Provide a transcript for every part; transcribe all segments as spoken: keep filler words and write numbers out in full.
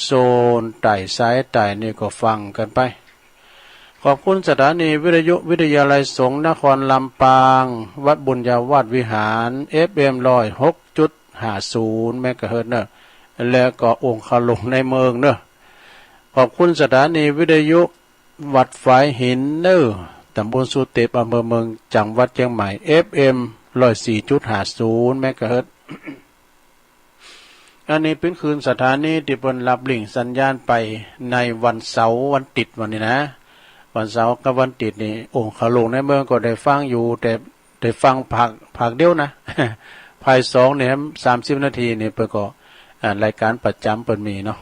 โซนใต้สายใต้นี่ก็ฟังกั๋นไป ขอบคุณสถานีวิทยุวิทยาลัยสงฆ์นครลำปาง วัดบุญญาวาสวิหาร เอฟเอ็ม ร้อยหกจุดห้าศูนย์ เมกะเฮิรตซ์เน่อ และก็องค์คลุงในเมืองเน่อ ขอบคุณสถานีวิทยุวัดฝายหินเน่อ ตำบลสุเต็ป อำเภอเมือง จังหวัดเจียงใหม่ เอฟเอ็ม ร้อยสี่จุดห้าศูนย์ เมกะเฮิรตซ์ อันนี้เป๋นคลื่นสถานีตี้เปิ้นฮับริ่งสัญญาณไปในวันเสาร์วันอาทิตย์วันนี้นะ วันเสาร์กับวันอาทิตย์นี่ องค์คลุงในเมืองก็ได้ฟังอยู่ แต่ได้ฟังภาค ภาคเดียวนะ ภาคสองนี่ สามสิบนาทีนี่เปิ้นก็ อ่า รายการประจำเปิ้นมีเนาะ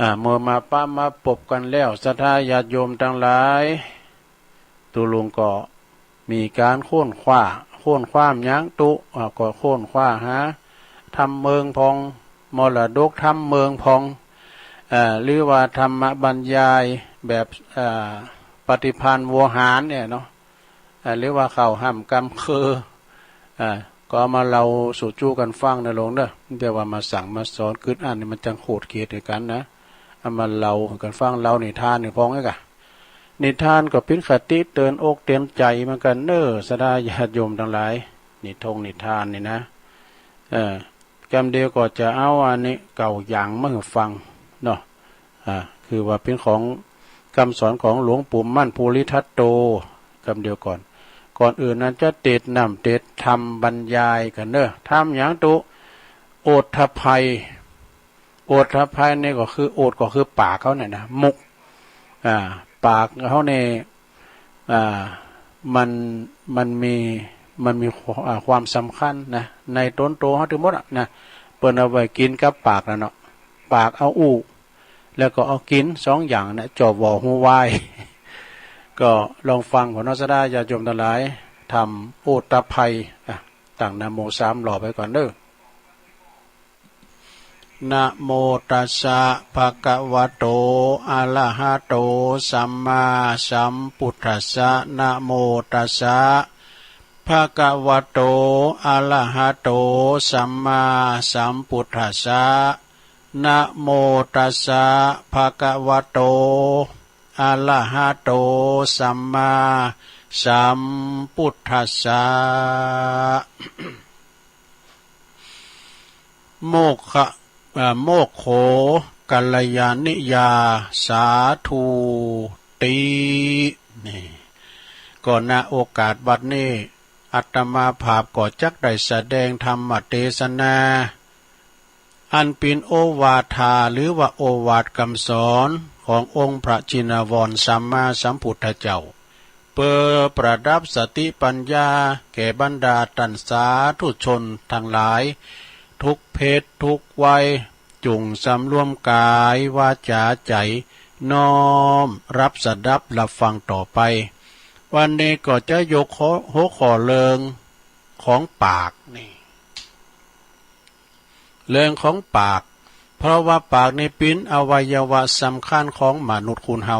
อ่า เมื่อมาปะมาปบกั๋นแล้ว ศรัทธาญาติโยมตังหลาย ตุ๊ลุงก็มีก๋านค้นคว้า ค้นคว้าหยังตุ๊ อ่า ก็ค้นคว้าหาธรรมเมืองพ่อง มรดกธรรมเมืองพ่อง อ่า หรือว่าธรรมบรรยายแบบ อ่า ปฏิภาณโวหารเนี่ยเนาะ อ่า หรือว่าเข้าฮ่ำกำเคือ อ่า ก็เอามาเล่าสู่จู้กั๋นฟังนะหลวงเน่อ แต่ว่ามาสั่งมาสอนกึ๊ดอั้นนี่มันจั้งโขดเขตหื้อกั๋นนะ เอามาเล่าหื้อกั๋นฟัง เล่านิทานหื้อพ่องไอ้กะ นิทานก็เป๋นคติเตื๋อนอกเตื๋อนใจ๋เหมือนกั๋นเน่อ ศรัทธาญาติโยมตังหลาย นิทงนิทานนี่นะ เออ กำเดียวก็จะเอาอันนี้เก่าอย่างมาหื้อฟังเนาะ อ่า คือว่าเป๋นของกำสอนของหลวงปู่มั่นภูริทัตโต กำเดียวก่อน ก่อนอื่นนั้นจะเตสน์น้ำเตสน์ธรรมบรรยายกั๋นเน่อ ธรรมหยังตุ๊ โอฏฐัพไพย โอฏฐัพไพยนี่ก็คือ โอฏก็คือปากเฮาเนี่ยนะ มุข อ่า ปากเฮานี่ อ่า มัน มันมี มันมี อ่า ความสำคัญนะ ในต๋นโตเฮาตึงหมดอะนะ เปิ้นเอาไว้กิ๋นกับปากน่ะเนาะ ปากเอาอู้ แล้วก็เอากิ๋น สองอย่างนะ จอบหว่อฮูวาย ก็ลองฟังพ่องเนาะ ศรัทธาญาติโยมตังหลาย ธรรมโอฏฐัพไพย อ่ะ ตั้งนะโมสามรอบไปก่อนเน่อ นะโมตัสสะ ภะคะวะโต อะระหะโต สัมมาสัมพุทธัสสะ นะโมตัสสะ ภะคะวะโต อะระหะโต สัมมาสัมพุทธัสสะ นะโมตัสสะ ภะคะวะโต อะระหะโต สัมมาสัมพุทธัสสะ โมกขะ เอ่อ โมกโข กัลยาณิยา สาธุติ นี่ ก็ ณ โอกาสบัดนี้ อาตมาภาพก็จักได้แสดงธรรมเตสนา อันเป๋นโอวาทา หรือว่าโอวาทกำสอนขององค์พระชินวรสัมมาสัมพุทธเจ้า เปื้อประดับสติปัญญาแก่บรรดาต้านสาธุชนตังหลาย ทุกเพศทุกวัย จุ่งสำรวมก๋ายวาจ๋าใจ๋ น้อมรับสดับรับฟังต่อไป วันนี้ก็จะยกหัว หัวข้อเรื่องของปากนี่ เรื่องของปาก เพราะว่าปากนี่เป๋นอวัยวะสำคัญของมนุษย์คนเฮา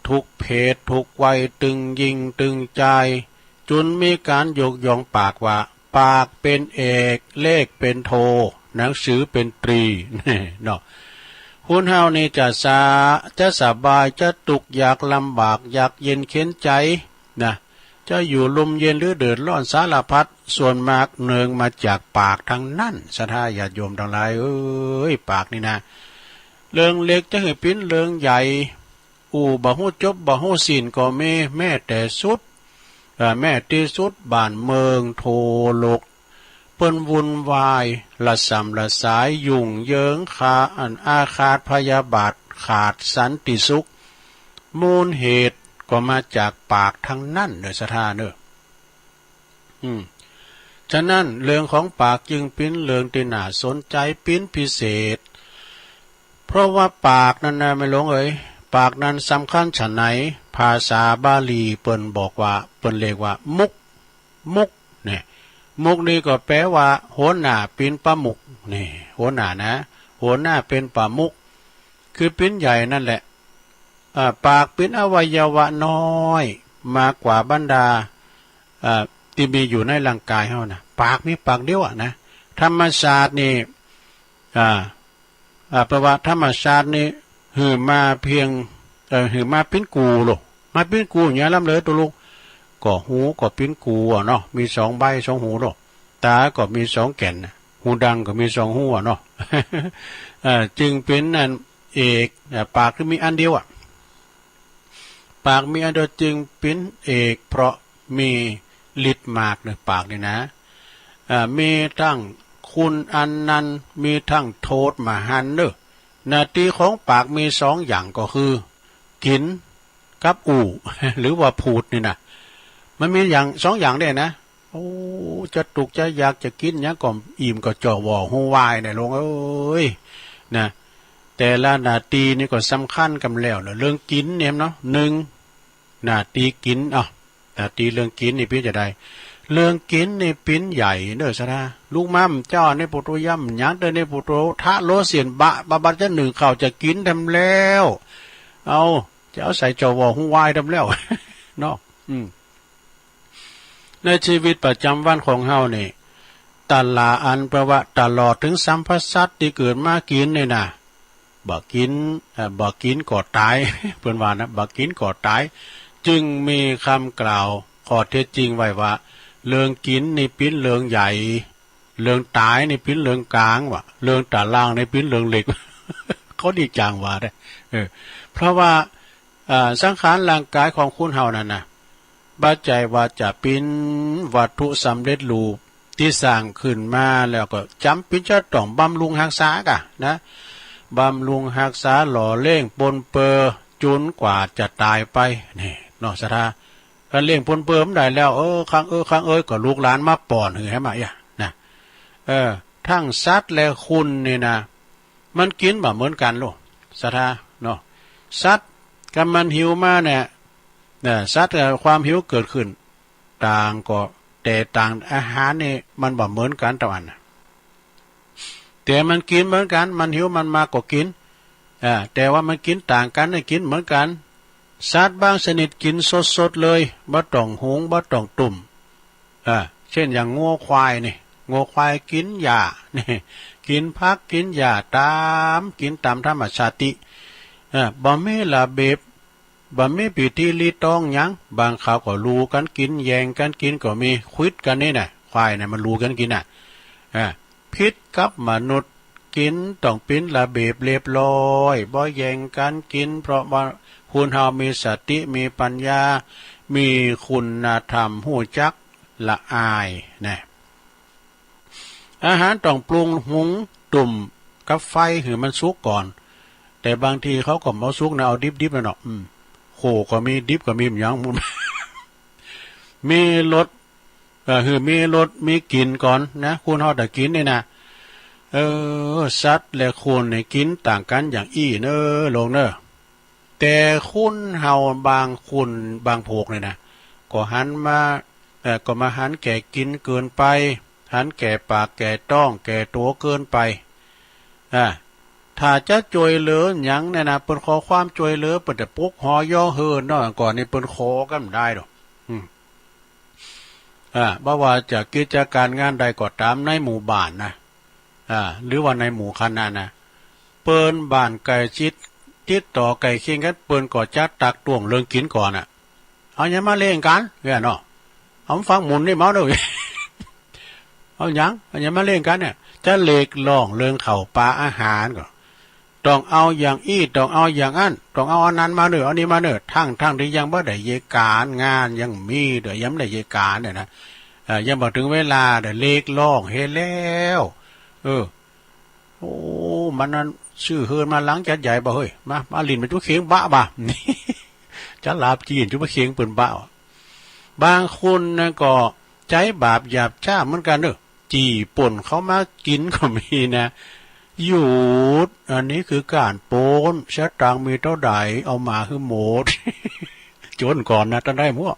ทุกเพศทุกวัยตึงญิงตึงจาย จุ่นมีก๋านยกย่องปากว่า ปากเป๋นเอก เลขเป๋นโท หนังสือเป๋นตรี เนาะ คนเฮานี่จะสะ จะสบาย จะตุ๊กข์ยากลำบาก ยากเย็นเข็ญใจ๋ นะ จะอยู่ร่มเย็นหรือเดือดร้อนสารพัด ส่วนมากเนื่องมาจากปากตังนั้น ศรัทธาญาติโยมตังหลายเอ้ย ปากนี่นะ เรื่องเล็กจะหื้อเป๋นเรื่องใหญ่ อู้บ่ฮู้จบบ่ฮู้สิ้นก็มี แม้แต่สุด เอ่อ แม้ตี้สุดบ้านเมืองทั่วโลก เปิ้นวุ่นวาย ระส่ำระสาย ยุ่งเหยิง ขา อัน อาฆาตพยาบาท ขาดสันติสุข มูลเหตุก็มาจากปากตังนั้นเน่อ ศรัทธาเน่อ อืม ฉะนั้นเรื่องของปากจึงเป๋นเรื่องตี้น่าสนใจ๋เป๋นพิเศษ เพราะว่าปากนั้นนะ แม่หลวงเอ๋ย ปากนั้นสำคัญฉะไหน ภาษาบาลีเปิ้นบอกว่า เปิ้นเรียกว่ามุข มุข เนี่ย มุขนี่ก็แปลว่าหัวหน้า เป๋นประมุข นี่ หัวหน้านะ หัวหน้าเป๋นประมุข คือเป๋นใหญ่นั่นแหละ อ่า ปากเป๋นอวัยวะน้อย มากกว่าบรรดา อ่า ตี้มีอยู่ในร่างก๋ายเฮานะ ปากมีปากเดียวอะนะ ธรรมชาตินี่ อ่า อ่า แปลว่าธรรมชาตินี่หื้อมาเพียง เอ่อ หื้อมาเป๋นกู่โล มาเป๋นกู่เยียะล้ำเลยตุ๊ลุง ก็หูก็เป๋นกู่อะเนาะ มีสองใบสองหูโล ต๋าก็มีสองแก่น หูดังก็มีสองหูอะเนาะ เอ่อ จึงเป๋นอันเอก อ่า ปากก็มีอันเดียวอะ ปากมีอันเดียวจึงเป๋นเอก เพราะมีฤทธิ์มากเน่อ ปากนี่นะ อ่า มีตึงคุณอันนันต์ มีตึงโทษมหันต์เน่อ หน้าตี้ของปากมีสองอย่างก็คือ กิ๋นกับอู้ หรือว่าพูดนี่นะ มันมีอย่างสองอย่างเด้นะ โอ้ จะตุ๊กจะอยากจะกิ๋นหยังก็อิ่มก็จ่อว่อหูวายเนี่ยลุงเอ้ย นะ แต่ละหน้าตี้นี่ก็สำคัญกำแล้วเนาะ เรื่องกิ๋นเนี่ยเนาะ นึ่ง หน้าตี้กิ๋น เอ้า หน้าตี้เรื่องกิ๋นนี่เป๋นจาใด เรื่องกิ๋นนี่เป๋นใหญ่เน่อสะท้า ลูกม้ำเจ้านี่ปูโตย่ำหยังเต้อนี่ปูโตทะโลเสี้ยนบะ บะบัดจะนึ่งข้าวจะกิ๋นทำแล้ว เอา จะเอาใส่จ่อว่อหูวายทำแล้ว เนาะ อืม ในชีวิตประจำวันของเฮานี่ ตะหลาอันแปลว่าตลอดเถิงสรรพสัตว์ตี้เกิดมากิ๋นนี่นะ บ่กิ๋น เอ่อ บ่กิ๋นก็ต๋าย เปิ้นว่านะ บ่กิ๋นก็ต๋าย จึงมีกำกล่าวข้อเท็จจริงไว้ว่า เรื่องกิ๋นนี่เป๋นเรื่องใหญ่ เรื่องต๋ายนี่เป๋นเรื่องก๋าง ว่าเรื่องตะล่างนี่เป๋นเรื่องเล็ก เขาดีจังว่าเด้อ เออ เพราะว่า อ่า สังขารร่างก๋ายของคนเฮานั่นนะ บ่ใจ้ว่าจะเป๋นวัตถุสำเร็จรูปตี้สร้างขึ้นมาแล้วก็จ๋ำเป๋นจะต้องบำรุงฮักษากะนะ บำรุงฮักษาหล่อเลี้ยงปนเปื้อจ๋นกว่าจะต๋ายไป นี่เนาะสะท้า คันเลี้ยงปนเปื้อบ่ได้แล้ว เออ คังเออ คังเอย ก็ลูกหลานมาป้อนหื้อหื้อมาเอี้ยนะ เออ ตึงสัตว์และคนนี่นะ มันกิ๋นบ่เหมือนกั๋นโล สะท้า เนาะ สัตว์ คันมันหิวมาเนี่ย เนี่ย สัตว์ เอ่อ ความหิวเกิดขึ้น ต่างก็ แต่ต่างอาหารนี่มันบ่เหมือนกั๋นตะวันนะ แต่มันกิ๋นเหมือนกั๋น มันหิวมันมาก็กิ๋น อ่า แต่ว่ามันกิ๋นต่างกั๋น นี่กิ๋นเหมือนกั๋น สัตว์บางชนิดกิ๋นสดๆ เลย บ่ต้องหุง บ่ต้องตุ้ม อ่า เช่นอย่างงัวควายนี่ งัวควายกิ๋นหญ้านี่ กิ๋นผักกิ๋นหญ้าต๋าม กิ๋นต๋ามธรรมชาติ อ่า บ่มีระเบียบ บ่มีพิธีรีตองหยัง บางคราวก็ลู่กั๋นกิ๋น แย่งกั๋นกิ๋นก็มี ขวิดกั๋นนี่นะ ควายน่ะมันลู่กั๋นกิ๋นน่ะ อ่า ผิดกับมนุษย์ กิ๋นต้องเป๋นระเบียบเรียบร้อย บ่แย่งกั๋นกิ๋น เพราะว่าคนเฮามีสติ มีปัญญา มีคุณธรรม ฮู้จักละอายนะ อาหารต้องปรุงหุงตุ้มกับไฟหื้อมันสุกก่อน แต่บางทีเขาก็บ่เอาสุกนะ เอาดิบๆ นั่นเนาะ อืม โขก็มี ดิบก็มี บ่ยัง มีรส เอ่อ หื้อมีรสมีกลิ่นก่อนนะ คนเฮาจะกิ๋นนี่นะ เออ สัตว์และคนนี่กิ๋นต่างกั๋นอย่างอี้เน่อ โลงเน่อ แต่คนเฮาบางคนบางพวกนี่นะ ก็หันมา เอ่อ ก็มาหันแก่กิ๋นเกินไป หันแก่ปากแก่ต๊องแก่ตั๋วเกินไป อ่า ถ้าจะจ้วยเหลือหยังเนี่ยนะ เปิ้นขอความจ้วยเหลือ เปิ้นจะปลุกฮอย่อเฮิ่นเนาะ ก่อนนี่เปิ้นขอกั๋นบ่ได้ดอก อืม อ่า บ่ว่าจะกิจก๋านงานใดก็ต๋ามในหมู่บ้านนะ อ่า หรือว่าในหมู่คณะนะ เปิ้นบ้านใก้ชิด ติดต่อใก้เคียงกั๋น เปิ้นก็จะตักต้วงเรื่องกิ๋นก่อนน่ะ เอาหยังมาเล่งกั๋น เนี่ยเนาะ เอาฟังหมุนนี่เมาเน่อ เอาหยัง เอาหยังมาเล่งกั๋นเนี่ย จะเรียกร้องเรื่องข้าวป๋าอาหารก็ ต้องเอาอย่างอี้ ต้องเอาอย่างอั้น ต้องเอาอันนั้นมาเน่อ เอานี้มาเน่อ ทั้งๆ ตี้ยังบ่ได้เยียะก๋าน งานยังมีเด้อ ยังบ่ได้เยียะก๋านเนี่ยนะ เอ่อ ยังบ่เถิงเวลาเด้อ เรียกร้องเหียแล้ว เออ โอ้ มันนั้นซื้อเฮือนมาหลังจั๊ดใหญ่บ่าเฮ้ย มา มาหลิ้นมาจุ๊เข็งบะบ่า จะหลาบจี้จุ๊เข็งเปิ้นบะ บางคนนะก็ใจ๊บาปหยาบจ๊าเหมือนกั๋นเน่อ จี้ป้นเขามากิ๋นก็มีนะ หยุด อันนี้คือก๋านป้น สตางค์มีเต้าใดเอามาหื้อหมด โจรก่อนนะ ต้านได้มั่ว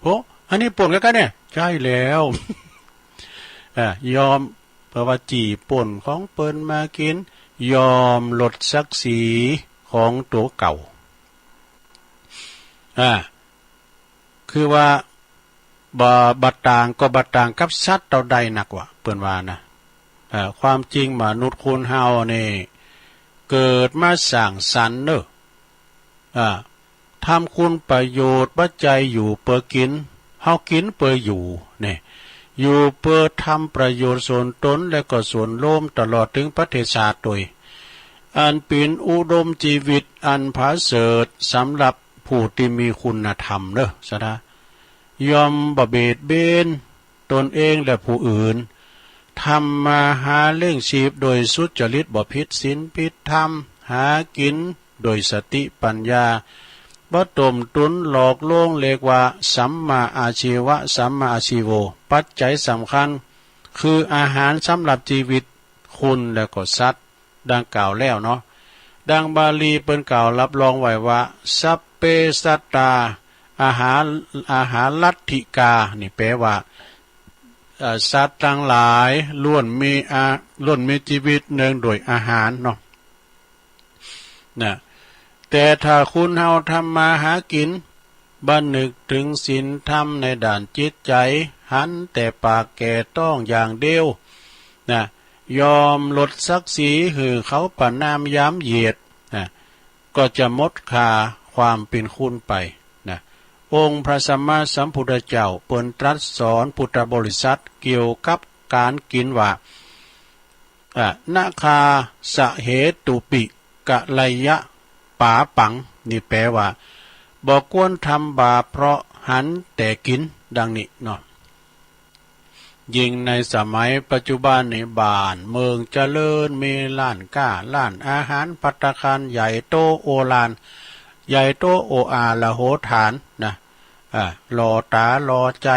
โห อันนี้ป้นกั๋นเนี่ย ใจ้แล้ว อ่ะ ยอม เพราะว่าจี้ป้นของเปิ้นมากิ๋น ยอมลดศักดิ์ศรีของตั๋วเก่า อ่า คือว่า บ่ บ่ต่าง ก็บ่ต่างกับสัตว์เต้าใดนักว่า เปิ้นว่านะ อ่า ความจริงมนุษย์คนเฮานี่ เกิดมาสร้างสรรค์เน่อ อ่า ทำคุณประโยชน์ บ่ใจ้อยู่เปื้อกิ๋น เฮากิ๋นเปื้ออยู่ นี่ อยู่เปื้อทำประโยชน์ส่วนตน และก็ส่วนรวม ตลอดเถิงประเทศชาติตวย อันเป๋นอุดมจีวิตอันผาเสริฐสำหรับผู้ตี้มีคุณธรรมเน่อ สะดา ย่อมบ่เบียดเบียนตนเองและผู้อื่น ทำมาหาเลี้ยงชีพโดยสุจริต บ่ผิดศีลผิดธรรม หากิ๋นโดยสติปัญญา บ่ต้มตุ๋นหลอกลวง เรียกว่าสัมมาอาชีวะ สัมมาอาชีโว ปัจจัยสำคัญ คืออาหารสำหรับจีวิตคนและก็สัตว์ ดังกล่าวแล้วเนาะ ดังบาลีเปิ้นกล่าวรับรองไว้ว่า สัพเพสัตตา อาหาร อาหารัตถิกา นี่แปลว่า เอ่อ สัตว์ตังหลายล้วนมีอา ล้วนมีจีวิตเนืองโดยอาหารเนาะ นะ แต่ถ้าคนเฮาทำมาหากิ๋น บ่นึกเถิงศีลธรรมในด้านจิตใจ๋ หันแต่ปากแก่ต้องอย่างเดียว นะ ยอมลดศักดิ์ศรีหื้อเขาประณามหยามเหยียด นะ ก็จะหมดค่าความเป๋นคนไป นะ องค์พระสัมมาสัมพุทธเจ้าเปิ้นตรัสสอนพุทธบริษัทเกี่ยวกับก๋านกิ๋นว่า อ่ะ นะคาสะเหตุปิ กะไลยะปาปัง นี่แปลว่า บ่ควรทำบาปเพราะหันแต่กิ๋น ดังนี้เนาะ ยิ่งในสมัยปัจจุบันนี้ บ้านเมืองเจริญ มีร้านก๊า ร้านอาหาร ภัตตาคารใหญ่โตโอฬาร ใหญ่โตโออาละโหฐานนะ อ่า หล่อต๋าหล่อใจ๋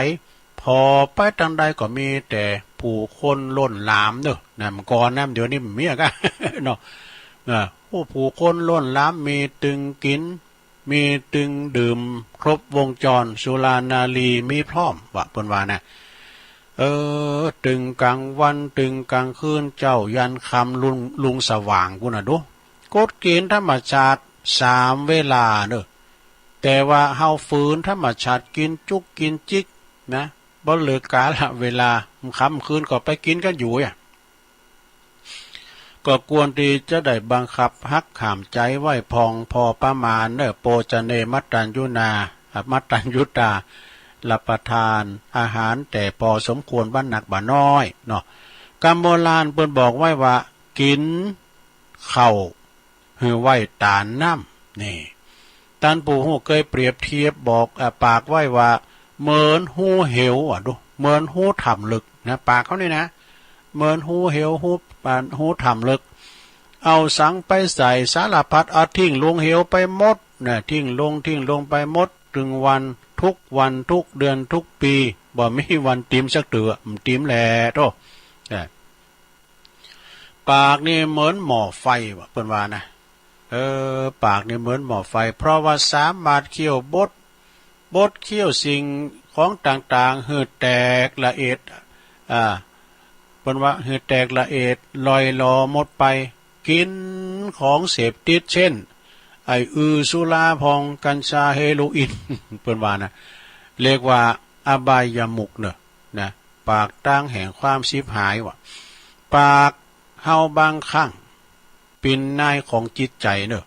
ผ่อไปตางใดก็มีแต่ผู้คนล้นหลามเนาะ นะ เมื่อก่อนนะ เดี๋ยวนี้บ่มีอะกะ เนาะ อ่า โอ้ ผู้คนล้นหลาม มีตึงกิ๋น มีตึงดื่ม ครบวงจร สุรานารีมีพร้อม ว่าเปิ้นว่านะ เออ ตึงก๋างวัน ตึงก๋างคืน เจ๊ายันค่ำ ลุง ลุงสว่างพู้นน่ะดู กฎเกณฑ์ธรรมชาติสามเวลาเนาะ แต่ว่าเฮาฝืนธรรมชาติ กิ๋นจุกกิ๋นจิกนะ บ่เลือกกาละเวลา ค่ำคืนก็ไปกิ๋นกั๋นอยู่อะ ก็ควรตี้จะได้บังคับหักห้ามใจ๋ไว้พ่องพอประมาณเนาะ โภชเน มัตตัญญูนา มัตตัญญูตา รับประทานอาหารแต่พอสมควร บ่หนักบ่น้อยเนาะ กำโบราณเปิ้นบอกไว้ว่า กิ๋นข้าวหื้อไหว้ต๋านน้ำ นี่ ต้านผู้ฮู้เกยเปรียบเทียบบอก อ่า ปากไว้ว่า เหมือนฮูเหว อ่ะดู เหมือนฮูถ้ำลึกนะ ปากเฮานี่นะ เหมือนฮูเหว ฮู อ่า ฮูถ้ำลึก เอาสังไปใส่สารพัด เอาทิ้งลงเหวไปหมดนะ ทิ้งลง ทิ้งลงไปหมด ตึงวัน ทุกวัน ทุกเดือน ทุกปี๋ บ่มีวันติมสักเตื้อ บ่ติมแหละโธ่ อ่า ปากนี่เหมือนหม้อไฟ ว่าเปิ้นว่านะ เออ ปากนี่เหมือนหม้อไฟ เพราะว่าสามารถเคี่ยวบด บดเคี่ยวสิ่งของต่างๆ หื้อแตกละเอียด อ่า เปิ้นว่าหื้อแตกละเอียด ล่อยหลอหมดไป กิ๋นของเสพติด เช่น ไอ้อือ สุรา พ่อง กัญชา เฮโรอีน เปิ้นว่านะ เรียกว่าอบายมุขเนาะ นะ ปากตางแห่งความฉิบหาย ว่า ปากเฮาบางครั้งเป๋นนายของจิตใจ๋เนาะ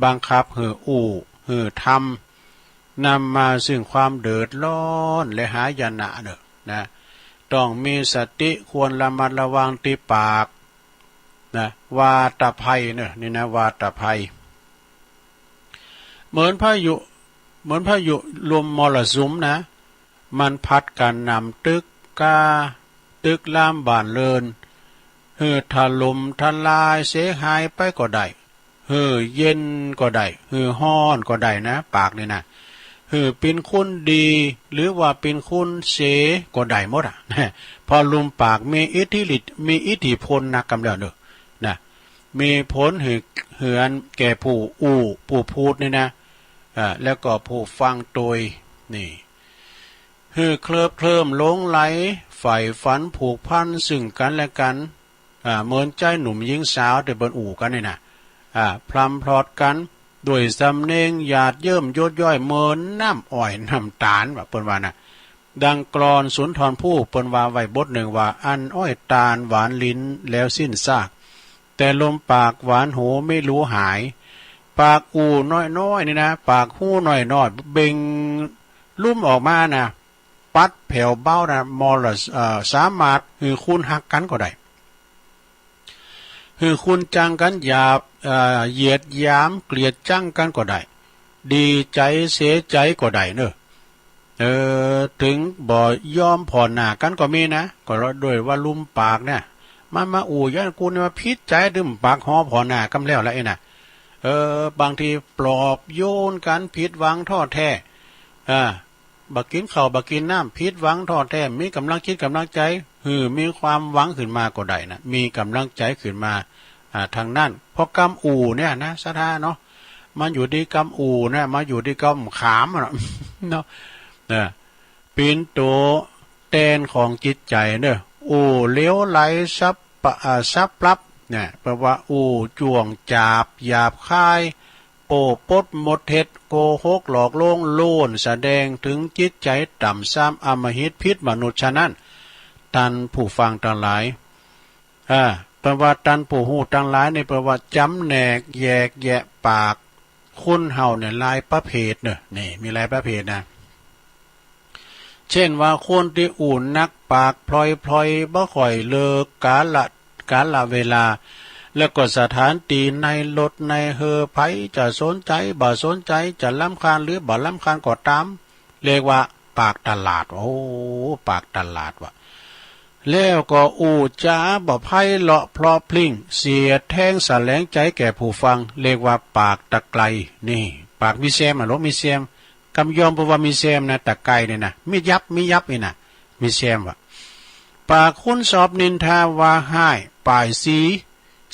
บังคับหื้ออู้ หื้อทำ นำมาซึ่งความเดือดร้อนและหายนะเนาะ นะ ต้องมีสติ ควรระมัดระวังตี้ปาก นะ วาตภัยเนาะ นี่นะ วาตภัย เหมือนพายุ เหมือนพายุลมมรสุมนะ มันพัดกระหน่ำตึกก้า ตึกรามบ้านเรือน หื้อถล่มทลายเสียหายไปก็ได้ หื้อเย็นก็ได้ หื้อฮ้อนก็ได้นะ ปากนี่นะ หื้อเป๋นคนดี หรือว่าเป๋นคนเสยก็ได้หมดอะ เพราะลมปากมีอิทธิฤทธิ์ มีอิทธิพลนักกำเนิดเนาะ นะ มีผลหื้อ หื้ออันแก่ผู้อู้ ผู้พูดนี่นะ อ่า แล้วก็ผู้ฟังตวย นี่ หื้อเคลิบเคลิ้มหลงใหล ใฝ่ฝันผูกพันซึ่งกั๋นและกั๋น อ่า เหมือนใจ๊หนุ่มหญิงสาวตี้เปิ้นอู้กั๋นนี่นะ อ่า พลัมพลอดกั๋น ด้วยสำเนียงหยาดเยิ้มหยดย้อย เหมือนน้ำอ้อยน้ำต๋าล ว่าเปิ้นว่านะ ดังกลอนสุนทรภู่เปิ้นว่าไว้บทนึ่งว่า อั้นอ้อยตาลหวานลิ้นแล้วสิ้นซาก แต่ลมปากหวานหูไม่รู้หาย ปากอู้น้อยๆ นี่นะ ปากฮู้น้อยๆ เบ่งลุ่มออกมานะ ปัดแผวเบ้านะ มอละ เอ่อ สามารถหื้อคุณฮักกั๋นก็ได้ หื้อคุณจังกั๋น หยาบ เอ่อ เหยียดหยามเกลียดจังกั๋นก็ได้ ดีใจ๋เสียใจ๋ก็ได้เนาะ เออ เถิงบ่ยอมผ่อหน้ากั๋นก็มีนะ ก็ด้วยว่าลุ่มปากเนี่ย มันมาอู้ย้านกูนี่มาผิดใจ๋ ตึงปากหอผ่อหน้ากั๋นแล้วละไอ้น่ะ เออ บางทีปลอบโยนกั๋น ผิดหวังท้อแท้ อ่า บ่กิ๋นข้าวบ่กิ๋นน้ำ ผิดหวังท้อแท้ มีก๋ำลังจิตก๋ำลังใจ๋ หื้อมีความหวังขึ้นมาก็ได้นะ มีก๋ำลังใจ๋ขึ้นมา อ่า ทางนั้น เพราะกำอู้เนี่ยนะ ศรัทธาเนาะ มันอยู่ตี้กำอู้นะ มันอยู่ตี้กำขามอะเนาะ เนาะ เออ ปิ๋นตั๋วแตนของจิตใจ๋เนาะ อู้เหลวไหลสับปะ อ่า สับปรับเนี่ย แปลว่าอู้จ้วงจาบ หยาบคาย โอ้ปดมดเท็จ โกหกหลอกลวง โล้นแสดงเถิงจิตใจ๋ต่ำซาม อำมหิต ผิดมนุษย์ ฉะนั้น ต้านผู้ฟังตังหลาย อ่า เปิ้นว่าต้านผู้ฮู้ตังหลายนี่ เปิ้นว่าจ๋ำแนกแยกแยะปาก คนเฮาเนี่ยหลายประเภทเนาะ นี่มีหลายประเภทนะ เช่นว่าคนตี้อู้นักปากพลอยๆ บ่ค่อยเลิกกาละ กาละเวลา แล้วก็สถานตี้ในรถในเฮอ ใผจะสนใจ๋บ่สนใจ๋ จะรำคาญหรือบ่รำคาญก็ต๋าม เรียกว่าปากตลาด โอ้ ปากตลาดว่ะ แล้วก็อู้จ๋าบ่ไพเราะเพราะพริ้ง เสียดแทงแสลงใจ๋แก่ผู้ฟัง เรียกว่าปากตะไกร นี่ ปากมีแซมอะ หลวงมีแซม กำยอมเปิ้นว่ามีแซมนะ ตะไกรเนี่ยนะ มีดยับ มีดยับนี่นะ มีแซมว่ะ ปากคนชอบนินทาว่าฮ้ายป้ายสี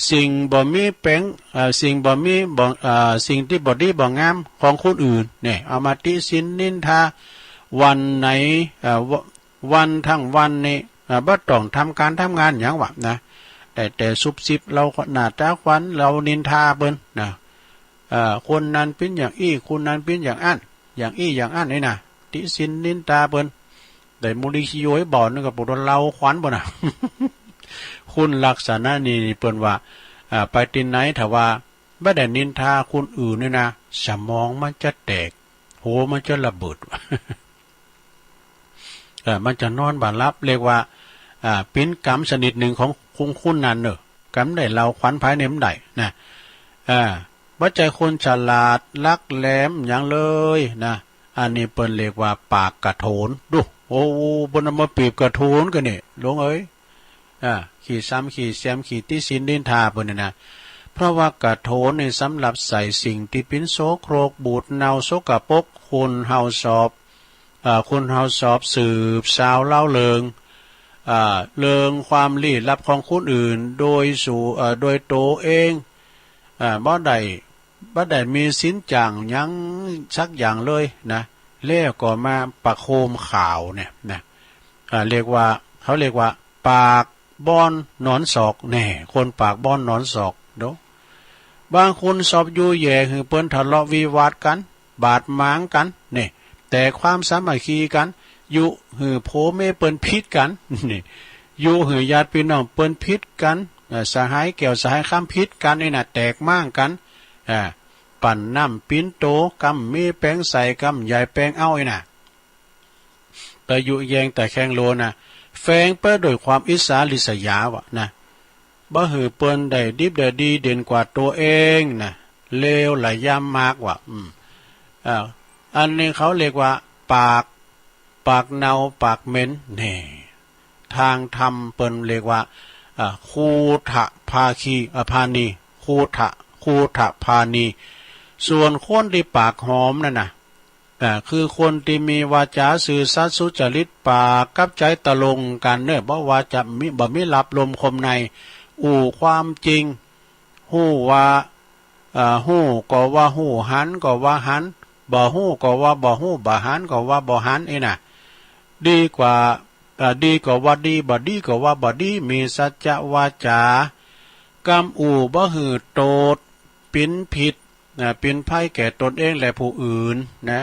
สิ่งบ่มีแป๋ง เอ่อ สิ่งบ่มีบ่ เอ่อ สิ่งตี้บ่ดีบ่งามของคนอื่นเนี่ย เอามาติฉินนินทา วันไหน เอ่อ ว- วันทั้งวันนี่ เอ่อ บ่ต้องทำก๋านทำงานหยังวะนะ ได้แต่ซุบซิบเล่าหน้าต๋าขวัญ เล่านินทาเปิ้นนะ เอ่อ คนนั้นเป๋นอย่างอี้ คนนั้นเป๋นอย่างอั้น อย่างอี้อย่างอั้นนี่นะ ติฉินนินทาเปิ้น ได้มูลนิธิโยยบ่อนนึงก็ปวดเล่าขวัญเปิ้นนะ คนลักษณะนี้นี่เปิ้นว่า อ่า ไปตี้ไหนถ้าว่าบ่ได้นินทาคนอื่นนี่นะ สมองมันจะแตก หัวมันจะระเบิด เออ มันจะนอนบ่หลับ เรียกว่า อ่า เป๋นกรรมชนิดนึ่งของคน คนนั้นเนาะ กำได้เล่าขวัญไผเนี่ยบ่ได้นะ อ่า บ่ใจ้คนฉลาดลักแหลมหยังเลยนะ อันนี้เปิ้นเรียกว่าปากกระโถน ดู โอ้ เปิ้นเอามาเปรียบกระโถนกั๋นนี่ หลวงเอ๋ย อ่า ขี้ซ้ำขี้แซม ขี้ติฉินนินทาเปิ้นนี่นะ เพราะว่ากระโถนนี่สำหรับใส่สิ่งตี้เป๋นโสโครก บูดเน่า สกปรก คนเฮาชอบ อ่า คนเฮาชอบสืบสาวเล่าเรื่อง อ่า เรื่องความลี้ลับของคนอื่น โดยสู- เอ่อ โดยตั๋วเอง อ่า บ่ได้ บ่ได้มีสินจ้างหยังสักอย่างเลยนะ แล้วก็มาประโคมข่าวเนี่ยนะ อ่า เรียกว่า เขาเรียกว่าปากบ่อนนอนซอก แน่ คนปากบ่อนนอนซอก ดู บางคนชอบยุแย่หื้อเปิ้นทะเลาะวิวาทกั๋น บาดหมางกั๋น นี่ แตกความสามัคคีกั๋น ยุหื้อผัวเมียเปิ้นผิดกั๋น นี่ ยุหื้อญาติปี้น้องเปิ้นผิดกั๋น เอ่อ สหายแก้วสหายคำผิดกั๋นนี่นะ แตกม้างกั๋น อ่า ปั่นน้ำปิ้นโต กำมีแป๋งใส่ กำใหญ่แป๋งเอานี่นะ ไปยุแยงตะแคงโลนะ แฝงไปด้วยความอิจฉาริษยาว่ะนะ บ่หื้อเปิ้นได้ดิบได้ดีเด่นกว่าตั๋วเองนะ เลวระยำมากว่ะ อืม อ่า อันนี้เขาเรียกว่าปาก ปากเน่าปากเหม็น แน่ ทางธรรมเปิ้นเรียกว่า อ่า คูฐะภาคี อ่า พานี คูฐะ คูฐะพานี ส่วนคนตี้ปากหอมนั่นน่ะ อ่า คือคนตี้มีวาจาซื่อสัตย์สุจริต ปากกับใจ๋ตรงกั๋นเนาะ บ่ว่าจะมี บ่มีลับลมคมใน อู้ความจริง ฮู้ว่า อ่า ฮู้ก็ว่าฮู้ หันก็ว่าหัน บ่ฮู้ก็ว่าบ่ฮู้ บ่หันก็ว่าบ่หัน อี้น่ะ ดีกว่า อ่า ดีก็ว่าดี บ่ดีก็ว่าบ่ดี มีสัจจะวาจา กำอู้บ่หื้อโต้ษ เป๋นผิด นะ เป๋นภัยแก่ตนเองและผู้อื่นนะ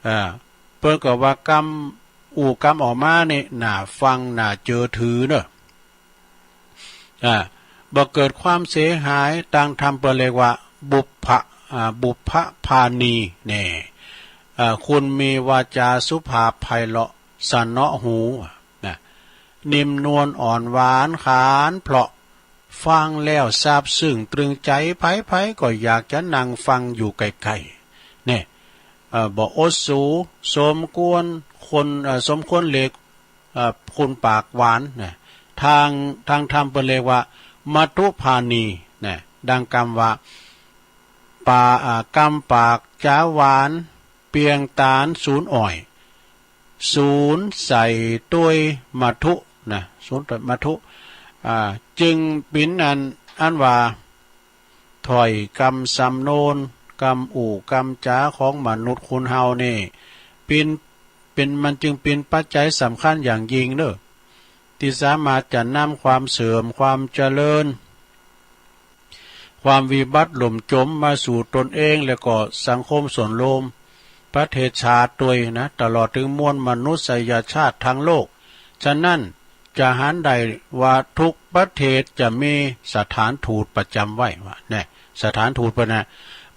อ่า เปิ้นก็ว่ากำ อู้กำออกมานี่ หน้าฟัง หน้าเจือถือเน่อ อ่า บ่เกิดความเสียหาย ตางธรรมเปิ้นเรียกว่า บุพพะ อ่า บุพพพาณี แน่ อ่า คุณมีวาจาสุภาพไพเราะ สนอหู นะ นิ่มนวลอ่อนหวาน ขานเพราะ ฟังแล้วซาบซึ้งตรึงใจ๋ ใผๆ ก็อยากจะนั่งฟังอยู่ใก้ๆ แน่ เอ่อ บ่อดสู สมควรคน เอ่อ สมควรเรียก เอ่อ คนปากหวานนะ ตาง ตางธรรมเปิ้นเรียกว่า มัทธุพาณีนะ ดังกำว่า ปา อ่า กำปากจ๋าหวาน เปรียงต๋านสูนอ้อย สูนใส่ตวยมัทธุนะ สูนตวยมัทธุ อ่า จึงเป๋นอัน อันว่า ถ้อยกำสำนวน กำอู้กำจ๋าของมนุษย์คนเฮานี่ เป๋น เป๋น มันจึงเป๋นปัจจัยสำคัญอย่างยิ่งเน่อ ตี้สามารถจะนำความเสื่อม ความเจริญ ความวิบัติล่มจมมาสู่ตนเอง แล้วก็สังคมส่วนรวม ประเทศชาติตวยนะ ตลอดถึงมวลมนุษยชาติทั้งโลก ฉะนั้น จะหันได้ว่าทุกประเทศจะมีสถานทูตประจ๋ำไว้ว่าแน่ สถานทูตเปิ้นนะ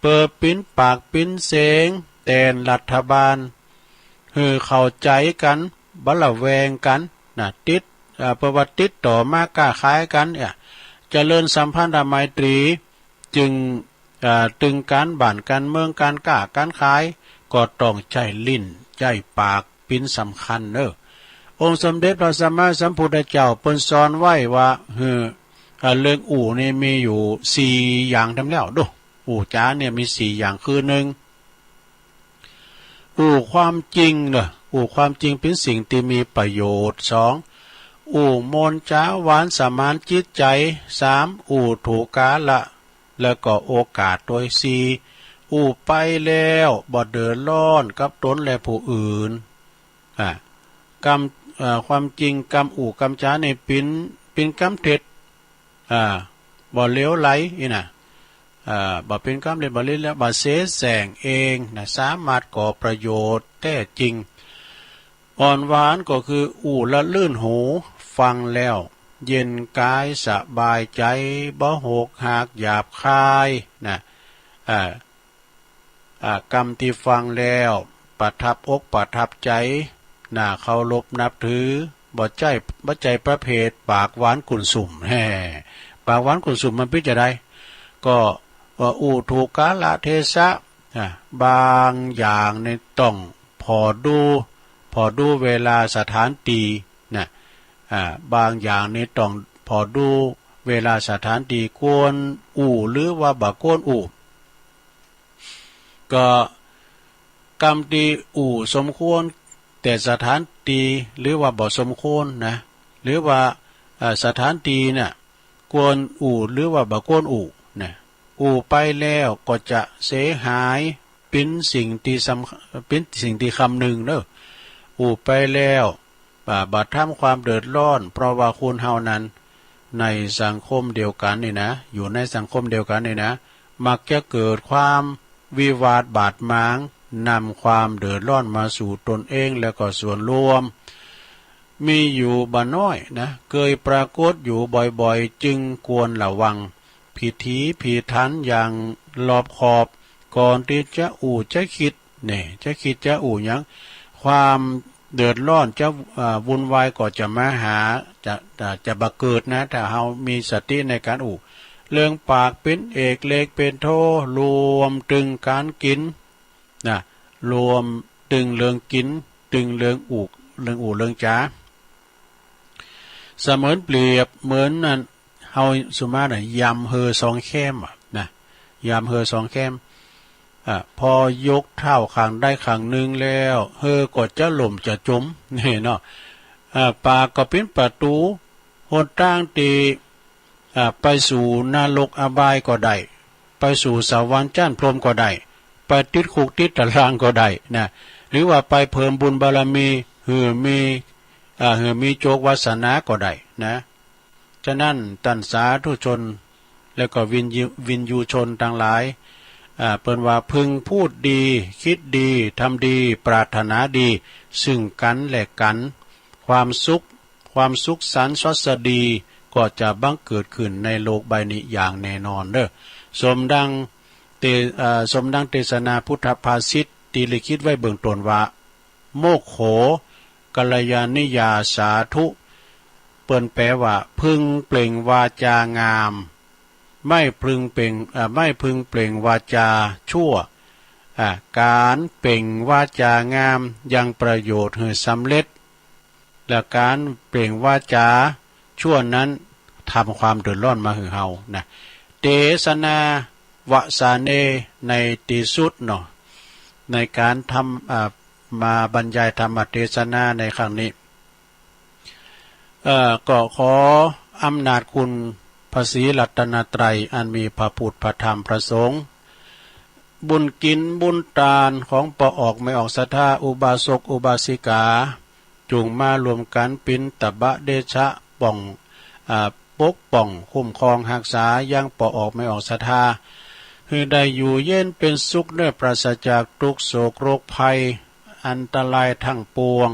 เปื้อเป๋นปากเป๋นเสียงแตนรัฐบาล หื้อเข้าใจ๋กั๋น บ่ระแวงกั๋นนะ ติด เอ่อ เปื้อว่าติดต่อมาก้าขายกั๋นเนี่ย เจริญสัมพันธไมตรี จึง เอ่อ ตึงก๋านบ้านก๋านเมือง ก๋านก้าก๋านขาย ก็ต้องใจ๊ลิ้นใจ๊ปากเป๋นสำคัญเน่อ องค์สมเด็จพระสัมมาสัมพุทธเจ้าเปิ้นสอนไว้ว่า หื้อ เอ่อ เรื่องอู้นี่มีอยู่สี่อย่างแต๊มแล้ว ดู อู้จ๋าเนี่ยมีสี่อย่าง คือ นึ่ง อู้ความจริงเน่อ อู้ความจริงเป๋นสิ่งตี้มีประโยชน์ สอง อู้มนต์จ๋าหวานสมานจิตใจ๋ สาม อู้ถูกกาละ แล้วก็โอกาสตวย สี่ อู้ไปแล้วบ่เดือดร้อนกับตนและผู้อื่น อ่า กำ เอ่อ ความจริงกำอู้กำจ๋านี่เป๋น เป๋นกำเท็จ อ่า บ่เหลวไหลอี้นะ อ่า บ่เป๋นกำเท็จ บ่เหลวไหล บ่เสแสร้งเองนะ สามารถก่อประโยชน์แต๊จริง อ่อนหวานก็คืออู้ละลื่นหู ฟังแล้วเย็นกายสบายใจ๋ บ่โหกหากหยาบคายนะ อ่า อ่า กำตี้ฟังแล้วประทับอกประทับใจ๋ น่าเคารพนับถือ บ่ใจ้ บ่ใจ้ประเภทปากหวานกุ่นสุม แฮ่ ปากหวานกุ่นสุมมันเป๋นจาใด ก็ เอ่อ อู้ถูกกาละเทศะ อ่า บางอย่างนี่ต้องผ่อดู ผ่อดูเวลาสถานตี้นะ อ่า บางอย่างนี่ต้องผ่อดูเวลาสถานตี้ ควรอู้หรือว่าบ่ควรอู้ ก็กำตี้อู้สมควรแก่สถานตี้ หรือว่าบ่สมควรนะ หรือว่า เอ่อ สถานตี้เนี่ย ควรอู้หรือว่าบ่ควรอู้นะ อู้ไปแล้วก็จะเสียหาย เป๋นสิ่งตี้สำ เป๋นสิ่งตี้คำนึงเน่อ อู้ไปแล้ว บ่า บ่ทำความเดือดร้อน เพราะว่าคนเฮานั้น ในสังคมเดียวกั๋นนี่นะ อยู่ในสังคมเดียวกั๋นนี่นะ มักจะเกิดความวิวาทบาดหมาง นำความเดือดร้อนมาสู่ตนเองและก็ส่วนรวม มีอยู่บ่น้อยนะ เกยปรากฏอยู่บ่อยๆ จึงควรระวัง ผิดถีผิดถันอย่างรอบคอบ ก่อนตี้จะอู้จะกึ๊ด แน่ จะกึ๊ดจะอู้หยัง ความเดือดร้อนจะ อ่า วุ่นวายก็จะมาหา จะ จะ จะบ่เกิดนะ ถ้าเฮามีสติในก๋านอู้ เรื่องปากเป๋นเอก เลกเป๋นโท รวมตึงก๋านกิ๋นนะ รวมตึงเรื่องกิ๋น ตึงเรื่องอู้ เรื่องอู้เรื่องจ๋า เสมือนเปรียบเหมือนอัน เฮาสุมาตรนะ ยำเฮอสองแคมอะนะ ยำเฮอสองแคม อ่ะ ผ่อยกเท้าข้างใดข้างนึ่งแล้ว เฮอก็จะล่มจะจ๋ม นี่เนาะ อ่ะ ปากก็เป๋นประตู๋หนตางตี้ อ่ะ ไปสู่นรกอบายก็ได้ ไปสู่สวรรค์จั้นพรหมก็ได้ ไปติดคุกติดตารางก็ได้นะ หรือว่าไปเพิ่มบุญบารมี หื้อมี อ่ะ หื้อมีโจควาสนาก็ได้นะ ฉะนั้นต้านสาธุชน และก็วิญญู วิญญูชนตังหลาย อ่า เปิ้นว่าพึงพูดดี คิดดี ทำดี ปรารถนาดี ซึ่งกั๋นและกั๋น ความสุข ความสุขสันต์สวัสดี ก็จะบังเกิดขึ้นในโลกใบนี้อย่างแน่นอนเด้อ สมดังเต เอ่อ สมดังเตสนาพุทธภาษิตตี้ลิขิตไว้เบื้องต้นว่า โมคโข กัลยาณิยาสาธุ เปิ้นแปลว่า พึงเปล่งวาจางาม ไม่พึงเปล่ง เอ่อ ไม่พึงเปล่งวาจาชั่ว อ่า ก๋านเปล่งวาจางามยังประโยชน์หื้อสำเร็จ และก๋านเปล่งวาจาชั่วนั้นทำความเดือดร้อนมาหื้อเฮานะ เตสนาวสาเน ในตี้สุดเนาะ ในก๋านทำ อ่า มาบรรยายธรรมเตสนาในครั้งนี้ เอ่อ ก็ขออำนาจคุณพระศรีรัตนตรัยอันมีพระพุทธพระธรรมพระสงฆ์ บุญกิ๋นบุญตานของป้อออกแม่ออกศรัทธา อุบาสกอุบาสิกา จุ่งมารวมกั๋นปิณฑบาตเดชะ ป้อง อ่า ปกป้องคุ้มครองฮักษายังป้อออกแม่ออกศรัทธา หื้อได้อยู่เย็นเป๋นสุขเน้อ ปราศจากตุ๊กข์โศกโรคภัยอันตรายทั้งปวง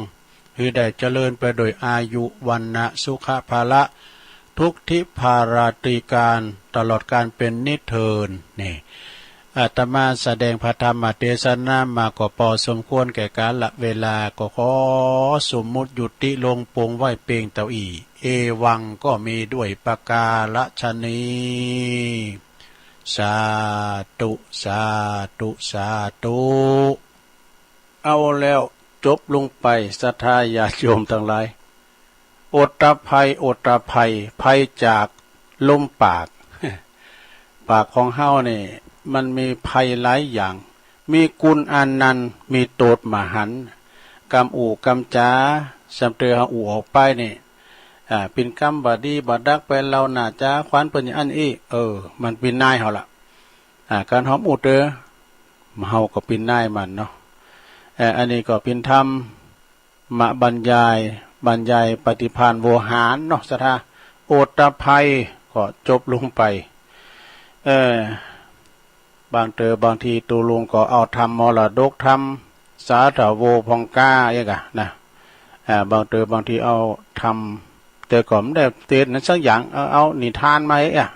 หื้อได้เจริญไปโดยอายุ วรรณะ สุขะ พละ ทุกทิพาราตรีการ ตลอดกาลเป๋นนิจเทิน นี่ อาตมาแสดงพระธรรมเตสนามาก็ปอสมควรแก่กาลเวลา ก็ขอสมมุติยุติลงปงไว้เปียงเต้าอี้ เอวังก็มีด้วยประการฉะนี้ สาธุ สาธุ สาธุ เอาแล้ว จบลงไป ศรัทธาญาติโยมตังหลาย โอตตัพภัย โอตตัพภัย ภัยจากลมปาก ปากของเฮานี่ มันมีภัยหลายอย่าง มีกุณอานันต์ มีโต้ษมหันต์ กำอู้กำจ๋า ส่ำเต๋อเฮาอู้ออกไปนี่ อ่า เป๋นกำบ่ดีบ่ดัก ไปเล่าหน้าจ๋าขวัญเปิ้นอย่างอั้นอี้ เออ มันเป๋นนายเฮาละ อ่า ก๋านหอมอู้เต๋อ เฮาก็เป๋นนายมันเนาะ เอ่อ อันนี้ก็เป๋นธรรม มาบรรยาย บรรยายปฏิภาณโวหารเนาะ ศรัทธา โอตตัพภัยก็จบลงไป เอ่อ บางเต๋อบางทีตุ๊ลุงก็เอาธรรมมรดกธรรม สาธโว พ่องกล้าเอกอะนะ อ่า บางเต๋อบางทีเอาธรรม แต่ก็บ่ได้เตสน์นั้นสักอย่าง เอา เอานิทานมาเอกอะ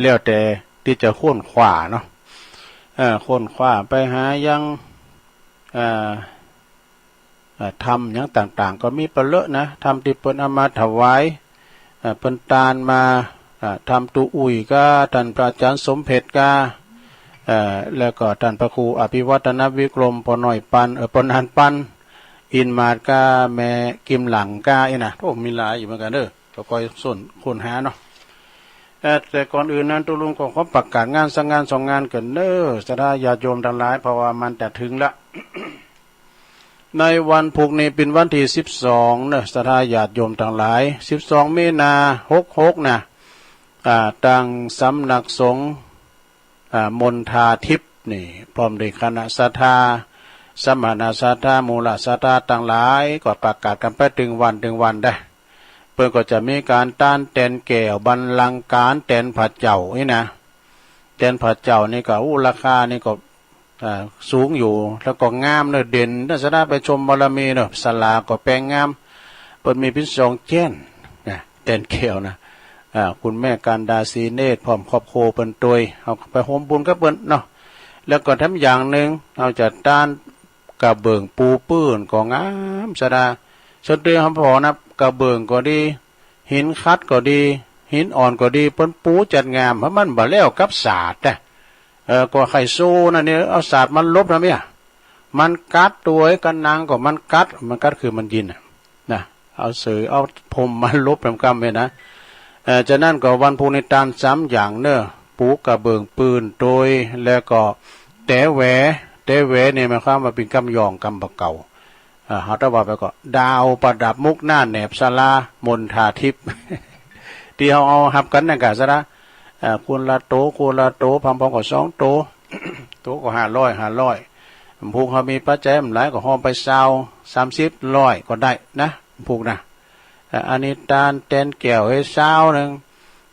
แล้วแต่ตี้จะค้นคว้าเนาะ เอ่อ ค้นคว้าไปหายัง เอ่อ เอ่อ ธรรมอย่างต่างๆ ก็มีปะเลอะนะ ธรรมตี้เปิ้นเอามาถวาย เอ่อ เปิ้นตานมา เอ่อ ธรรมตุ๊อุ่ยก้า ต้านพระอาจ๋ารย์สมเพชรก้า เอ่อ แล้วก็ต้านพระครูอภิวัฒนวิกรม ป้อน้อยปัน เอ่อ ป้อหนานปัน อินหมาดก้า แม่กิมหลังก้า อี้นะ โอ้ มีหลายอยู่เหมือนกั๋นเด้อ ก็ค่อยส้นค้นหาเนาะ เอ่อ แต่ก่อนอื่นนั้นตุ๊ลุงก็ขอประกาศงานสักงานสองงานก่อนเน้อ ศรัทธาญาติโยมตังหลาย เพราะว่ามันจะเถิงละ ในวันพูกนี้เป๋นวันตี้สิบสองเน้อ ศรัทธาญาติโยมตังหลาย สิบสองมีนา หกหกนะ อ่า ตางสำนักสงฆ์ อ่า มณฑาทิพย์นี่ พร้อมด้วยคณะศรัทธา สมณศรัทธา มูลศรัทธาตังหลาย ก็ประกาศกั๋นไปเถิงวันเถิงวันได้ เปิ้นก็จะมีก๋านตานแตนแก้ว บัลลังก์ก๋านแตนผาเจ้าอี้นะ แตนผาเจ้านี่ก็ อู้ ราคานี่ก็ อ่า สูงอยู่ แล้วก็งามเน้อ เด่นเน้อ ศรัทธาไปชมบารมีเน้อ ศาลาก็แป๋งงาม เปิ้นมีเป๋นสองแจ้นนะ แตนแก้วนะ อ่า คุณแม่กันดา ศรีเนตร พร้อมครอบครัวเปิ้นตวย เฮาก็ไปโฮมบุญกับเปิ้นเนาะ แล้วก็แถมอย่างนึ่ง เฮาจะตานกระเบื้องปูพื้นก็งาม ศรัทธา ส่วนเตื้อเฮาผ่อนะ กระเบื้องก็ดี หินขัดก็ดี หินอ่อนก็ดี เปิ้นปูจัดงาม เพราะมันบ่แล้วกับสาดนะ เออ ก็ใค่โซ่นั่นนี่ เอาสาดมาลบนะเมีย มันกัด ตวยกั๋นหนังก็มันกัด มันกัดคือมันยินน่ะ นะ เอาเสื่อ เอาพรมมาลบนำกำเนี่ยนะ เอ่อ ฉะนั้นก็วันพูกนี้ตานสามอย่างเน้อ ปูกระเบื้องปืนตวย แล้วก็แต๋แหว แต๋แหวนี่หมายความว่าเป๋นกำย่องกำบ่าเก่า อ่า เฮาถ้าว่าไปก็ ดาวประดับมุกหน้าแหนบศาลามณฑาทิพย์ ตี้เฮาเอาฮับกั๋นนั่นกะศรัทธา อ่า คนละโต คนละโต พำพองก็สองโต โตก็ห้าร้อย ห้าร้อย พูกเฮามีปัจจัยบ่หลายก็ฮอมไปซาว สามสิบ ร้อยก็ได้นะ พูกนะ อ่า อันนี้ตานแตนแก้วหื้อซาวนึ่ง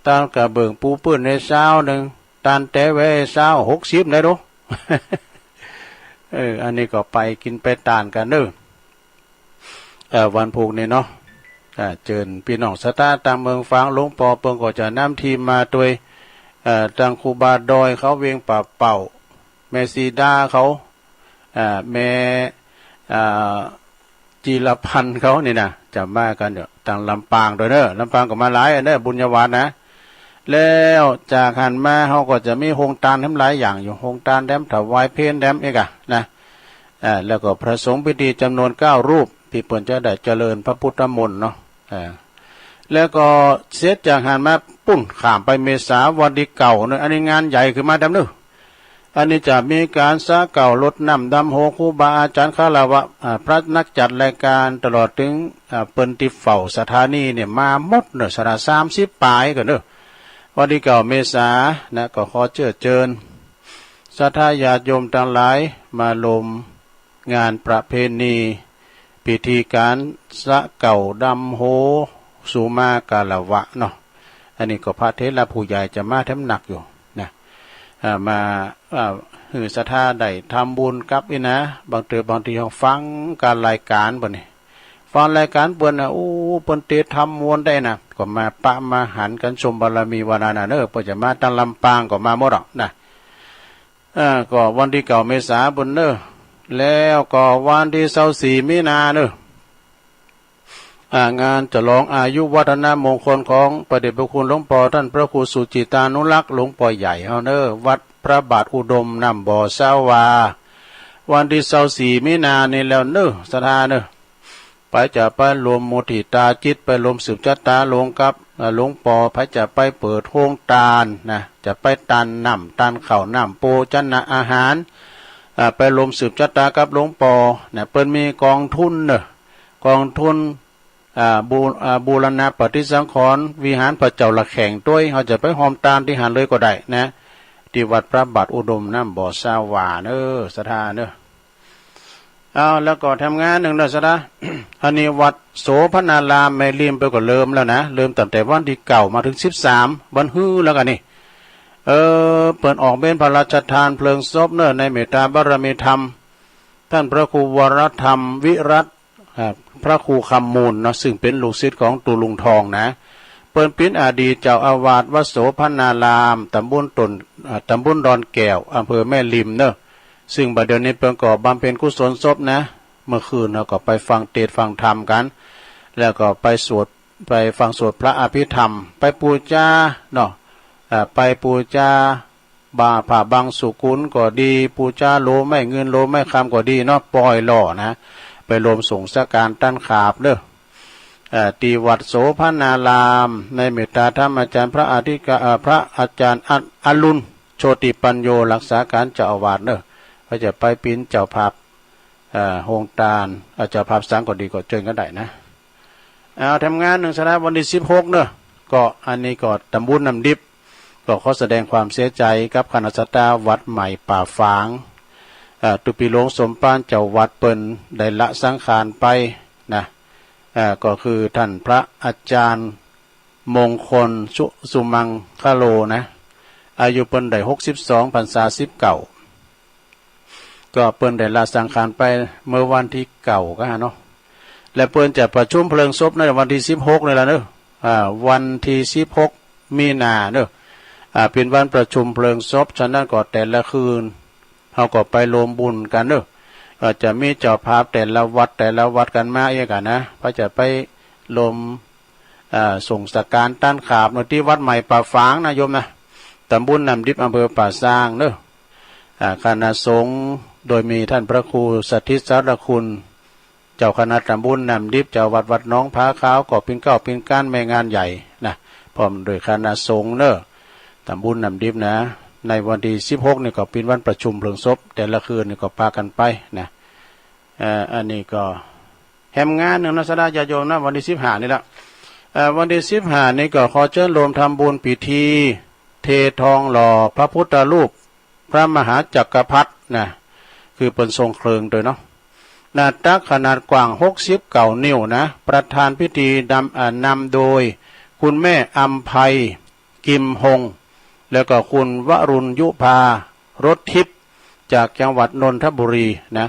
ตานกระเบื้องปูพื้นหื้อซาวนึ่ง ตานแต๋แหวหื้อซาว หกสิบ ได้ดู เออ อันนี้ก็ไปกิ๋นไปตานกั๋นเน่อ เอ่อ วันพูกนี้เนาะ อ่า เจิญปี้น้องศรัทธาตางเมืองฝาง หลวงป้อเปิ้นก็จะนำทีมมาตวย เอ่อ ตางครูบาดอยเขา เวียงป่าเป้า แม่สีดาเขา อ่า แม่ อ่า จีรพันธ์เขานี่นะ จะมากั๋นเดี๋ยว ตางลำปางตวยเน่อ ลำปางก็มาหลายอันเน่อ บุญญาวาสนะ แล้วจากหั้นมาเฮาก็จะมีโฮงตานแถมหลายอย่างอยู่ โฮงตานแถมถวายเพลแถมเอกอะนะ อ่า แล้วก็พระสงฆ์พิธีจ๋ำนวนเก้ารูป ตี้เปิ้นจะได้เจริญพระพุทธมนต์เนาะ อ่า แล้วก็เสร็จจากหั้นมาปุ้น ข้ามไปเมษาวันตี้เก้าเน่อ อันนี้งานใหญ่ขึ้นมาแถมเน่อ อันนี้จะมีก๋านสระเกล้ารดน้ำดำหัวครูบาอาจ๋ารย์ คารวะ อ่า พระนักจัดรายก๋าน ตลอดเถิง อ่า เปิ้นตี้เฝ้าสถานีเนี่ยมาหมดเน่อ ศรัทธาสามสิบป๋ายกั๋นเน่อ วันตี้เก้าเมษานะ ก็ขอเจื้อเจิญศรัทธาญาติโยมตังหลายมาร่วมงานประเพณี พิธีก๋านสระเกล้าดำหัวสุมาคารวะเนาะ อันนี้ก็พระเถระผู้ใหญ่จะมาแถมนักอยู่นะ อ่า มา อ่า หื้อศรัทธาได้ทำบุญกับอี้นะ บางเตื้อบางทีเฮาฟังก๋านรายก๋านบ่านี่ ฟังรายก๋านเปิ้นนะ โอ้ เปิ้นเตะธรรมม่วนได้นะ ก็มาปะมาหันกั๋นชมบารมีวานานาเน่อ เปิ้นจะมาตางลำปางก็มาหมดอะนะ อ่า ก็วันตี้เก้าเมษาปุ้นเน่อ แล้วก็วันตี้ซาวสี่มีนาเน่อ อ่า งานฉลองอายุวัฒนมงคลของพระเดชพระคุณหลวงป้อต้านพระครูสุจิตตานุรักษ์ หลวงป้อใหญ่เฮาเน่อ วัดพระบาทอุดมน้ำบ่อสาวา วันตี้ซาวสี่มีนานี่แล้วเน่อ ศรัทธาเน่อ ใผจะไปรวมมุทิตาจิต ไปรวมสืบจะตาลงกับ อ่า หลวงป้อ ใผจะไปเปิดโฮงตานนะ จะไปตานน้ำ ตานข้าวน้ำโภชนาหาร อ่า ไปรวมสืบจะตากับหลวงป้อนะ เปิ้นมีกองทุนเน่อ กองทุน อ่า บู-, อ่า บูรณะปฏิสังขรณ์วิหารพระเจ้าหลักแข่งตวย เฮาจะไปฮ่วมตานตี้หั้นเลยก็ได้นะ ตี้วัดพระบาทอุดมน้ำบ่อสาวาเน่อ ศรัทธาเน่อ เอา แล้วก็แถมงานนึ่งเน่อ ศรัทธา อันนี้วัดโสภณารามแม่ริมเปิ้นก็เริ่มแล้วนะ เริ่มตั้งแต่วันตี้เก้ามาเถิงสิบสาม วันฮือแล้วกั๋นนี่ เออ เปิ้นออกเบญพระราชทานเพลิงศพเน่อ ในเมตตาบารมีธรรม ต้านพระครูวรธรรมวิรัตน์ อ่า พระครูคำมูลเนาะ ซึ่งเป๋นลูกศิษย์ของตุ๊ลุงทองนะ เปิ้นเป๋นอดีตเจ้าอาวาสวัดโสภณาราม ตำบลต้น อ่า ตำบลดอนแก้ว อำเภอแม่ริมเน่อ ซึ่งบัดเดี๋ยวนี้เปิ้นก็บำเพ็ญกุศลศพนะ เมื่อคืนเฮาก็ไปฟังเตสน์ฟังธรรมกั๋น แล้วก็ไปสวด ไปฟังสวดพระอภิธรรม ไปปู๋จาเนาะ อ่า ไปปู๋จา บา ผ้าบังสุกุลก็ดี ปู๋จาโลไม้เงินโลไม้คำก็ดีเนาะ ปล่อยหล่อนะ ไปรวมสงฆ์สักก๋านต้านขาบเน่อ เอ่อ ตี้วัดโสภณาราม ในเมตตาธรรมอาจ๋ารย์พระอธิกา-, เอ่อ พระอาจ๋ารย์อ-, อรุณโชติปัญโญ รักษาก๋านเจ้าอาวาสเน่อ ใผจะไปเป๋นเจ้าภาพ เอ่อ โฮงตาน เอ่อ เจ้าภาพสังฆ์ก็ดี ก็เจิญกั๋นได้นะ เอา แถมงานนึ่ง ศรัทธา วันตี้สิบหกเน่อ ก็อันนี้ก็ตำบุญน้ำดิบ ก็ขอแสดงความเสียใจ๋กับคณะศรัทธาวัดใหม่ป่าฝาง เอ่อ ตุ๊ปี๋หลวงสมภารเจ้าวัดเปิ้นได้ละสังขารไปนะ เอ่อ ก็คือต้านพระอาจ๋ารย์มงคลสุ-, สุมังคโลนะ อายุเปิ้นได้หกสิบสอง พรรษาสิบเก้า ก็เปิ้นได้ละสังขารไปเมื่อวันตี้เก้าก็เนาะ และเปิ้นจะประชุมเพลิงศพในวันตี้สิบหกนี่แหละเนาะ อ่า วันตี้สิบหกมีนาเนาะ อ่า เป๋นวันประชุมเพลิงศพ ฉะนั้นก็แต่ละคืน เฮาก็ไปรวมบุญกั๋นเนาะ เอ่อ จะมีเจ้าภาพแต่ละวัดแต่ละวัดกั๋นมาเอียกั๋นนะ ใผจะไปรวม อ่า สงฆ์สักก๋านต้านขาบเนาะ ตี้วัดใหม่ป่าฝางนะโยมนะ ตำบลน้ำดิบ อำเภอป่าซางเนาะ อ่า คณะสงฆ์โดยมีต้านพระครูสถิตสารคุณ เจ้าคณะตำบลน้ำดิบ เจ้าวัดวัดหนองผาขาว ก็เป๋นเกล้าเป๋นกานแม่งานใหญ่นะ พร้อมโดยคณะสงฆ์เนาะ ตำบลน้ำดิบนะ ในวันตี้สิบหกนี่ก็เป๋นวันประชุมเพลิงศพ แต่ละคืนนี่ก็ปากั๋นไปนะ เอ่อ อันนี้ก็ แหมงานนึ่งนะ ศรัทธาญาติโยมนะ วันตี้สิบห้านี่ละ เอ่อ วันตี้สิบห้านี่ก็ขอเจิญรวมทำบุญพิธี เททองหล่อพระพุทธรูป พระมหาจักรพรรดินะ คือเปิ้นทรงเครื่องตวยเนาะ หน้าตักขนาดกว้างหกสิบเก้านิ้วนะ ประธานพิธีนำ เอ่อ นำโดยคุณแม่อำไพ กิมฮง แล้วก็คุณวรุณยุภา รถทิพย์ จากจังหวัดนนทบุรีนะ